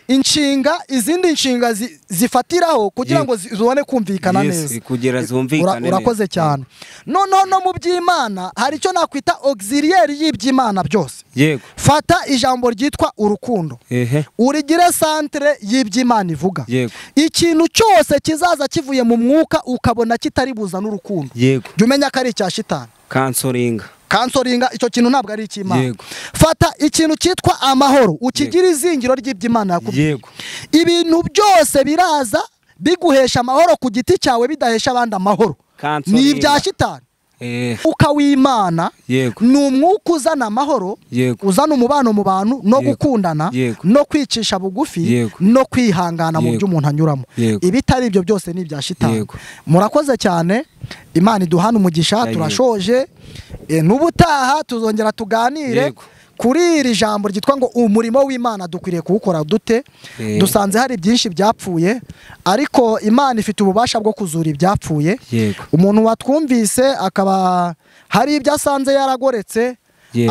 inshinga izindi nshinga zifatiraho kugira ngo zibone kumvikana neza. Kugira zumvikane. Urakoze cyane. Noneho no mu by'Imana hari icyo nakwita auxiliary y'iby'Imana byose. Yego. Fata ijambo ryitwa urukundo. Urigire centre y'iby'Imana ivuga. Ikintu cyose kizaza kivuye mu mwuka ukabona kitari buza n'urukundo. Yego. Jya umenya ko ari icya shitani. Kansoringa. Kansoringa icyo kintu ntabwo ari icy'Imana. Fata ikintu cyitwa amahoro ukigira izingiro ry'iby'Imana yakubwiye. Ibintu byose biraza biguhesha amahoro ku giti cyawe bidahesha abandi amahoro. Ni ibya shitani. Umwuka w'Imana ni umwuka uzana amahoro, uzana umubano mu bantu no gukundana no kwicisha bugufi no kwihangana mu byo umuntu anyuramo. Ibitari ibyo byose ni ibya shitani. Murakoze cyane. Imana iduhana umugisha. Turashoje. N'ubutaha tuzongera tuganire kuri iri jambo ryitwa ngo umurimo w'Imana dukwiriye kuwukora dute. Dusanze hari byinshi byapfuye ariko Imana ifite ububasha bwo kuzura ibyapfuye. Umuntu watwumvise akaba hari ibyo asanze yaragoretse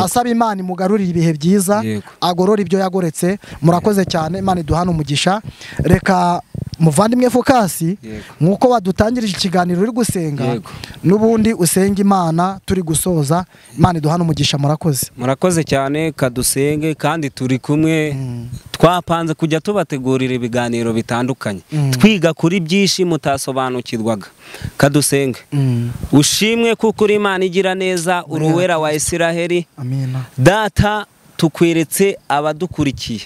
Asaba Imana imugarurire ibihe byiza, agorora ibyo yagoretse. Murakoze cyane, Imana iduhane umugisha. Reka muvandimwe Fokasi, nk'uko wadutangirije ikiganiro uri gusenga, n'ubundi usenga Imana turi gusoza. Imana iduhane umugisha. Murakoze. Murakoze cyane, kadusenge kandi turi kumwe. Twapanze kujya tubategurira ibiganiro bitandukanye, twiga kuri byinshi mutasobanukirwaga. Kadusenge. Ushimwe kuko uri Imana igira neza, uri uwera wa Isiraheli. Amina. Data, tukweretse abadukurikiye,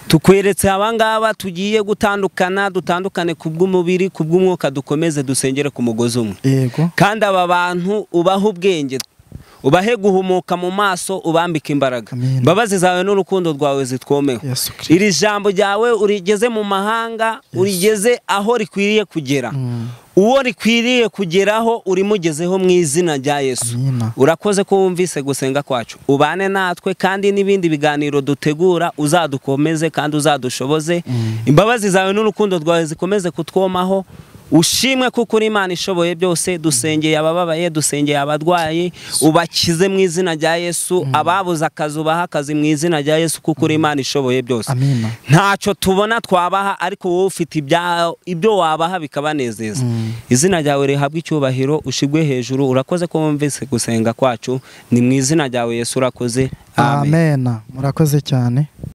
tukweretse abangaba tugiye gutandukana, dutandukane kubw'umubiri, kubw'umwuka, dukomeze dusengere ku mugozi umwe. Yego. Kandi aba bantu ubahe ubwenge, ubahe guhumuka mu maso, ubambike imbaraga. Imbabazi zawe n'urukundo rwawe zitwomeho. Iri jambo ryawe urigeze mu mahanga, urigeze aho rikwiriye kugera. Uwo rikwiriye kugeraho urimugezeho mu izina rya Yesu. Urakoze ko wumvise gusenga kwacu, ubane natwe kandi n'ibindi biganiro dutegura uzadukomeze kandi uzadushoboze. Imbabazi zawe n'urukundo rwawe zikomeze kutwomaho. Ushimwe kuko uri Imana ishoboye byose. Dusengeye abababaye, dusengeye abarwayi, ubakize mu izina rya Yesu. Ababuze akazi ubaha akazi mu izina rya Yesu, kuko uri Imana ishoboye byose. Ntacyo tubona twabaha, ariko wowe ufite ibyo wabaha bikabanezeza. Izina ryawe rihabwe icyubahiro, ushigwe hejuru. Urakoze ko wumvise gusenga kwacu, ni mu izina ryawe Yesu urakoze. Amen. Murakoze cyane.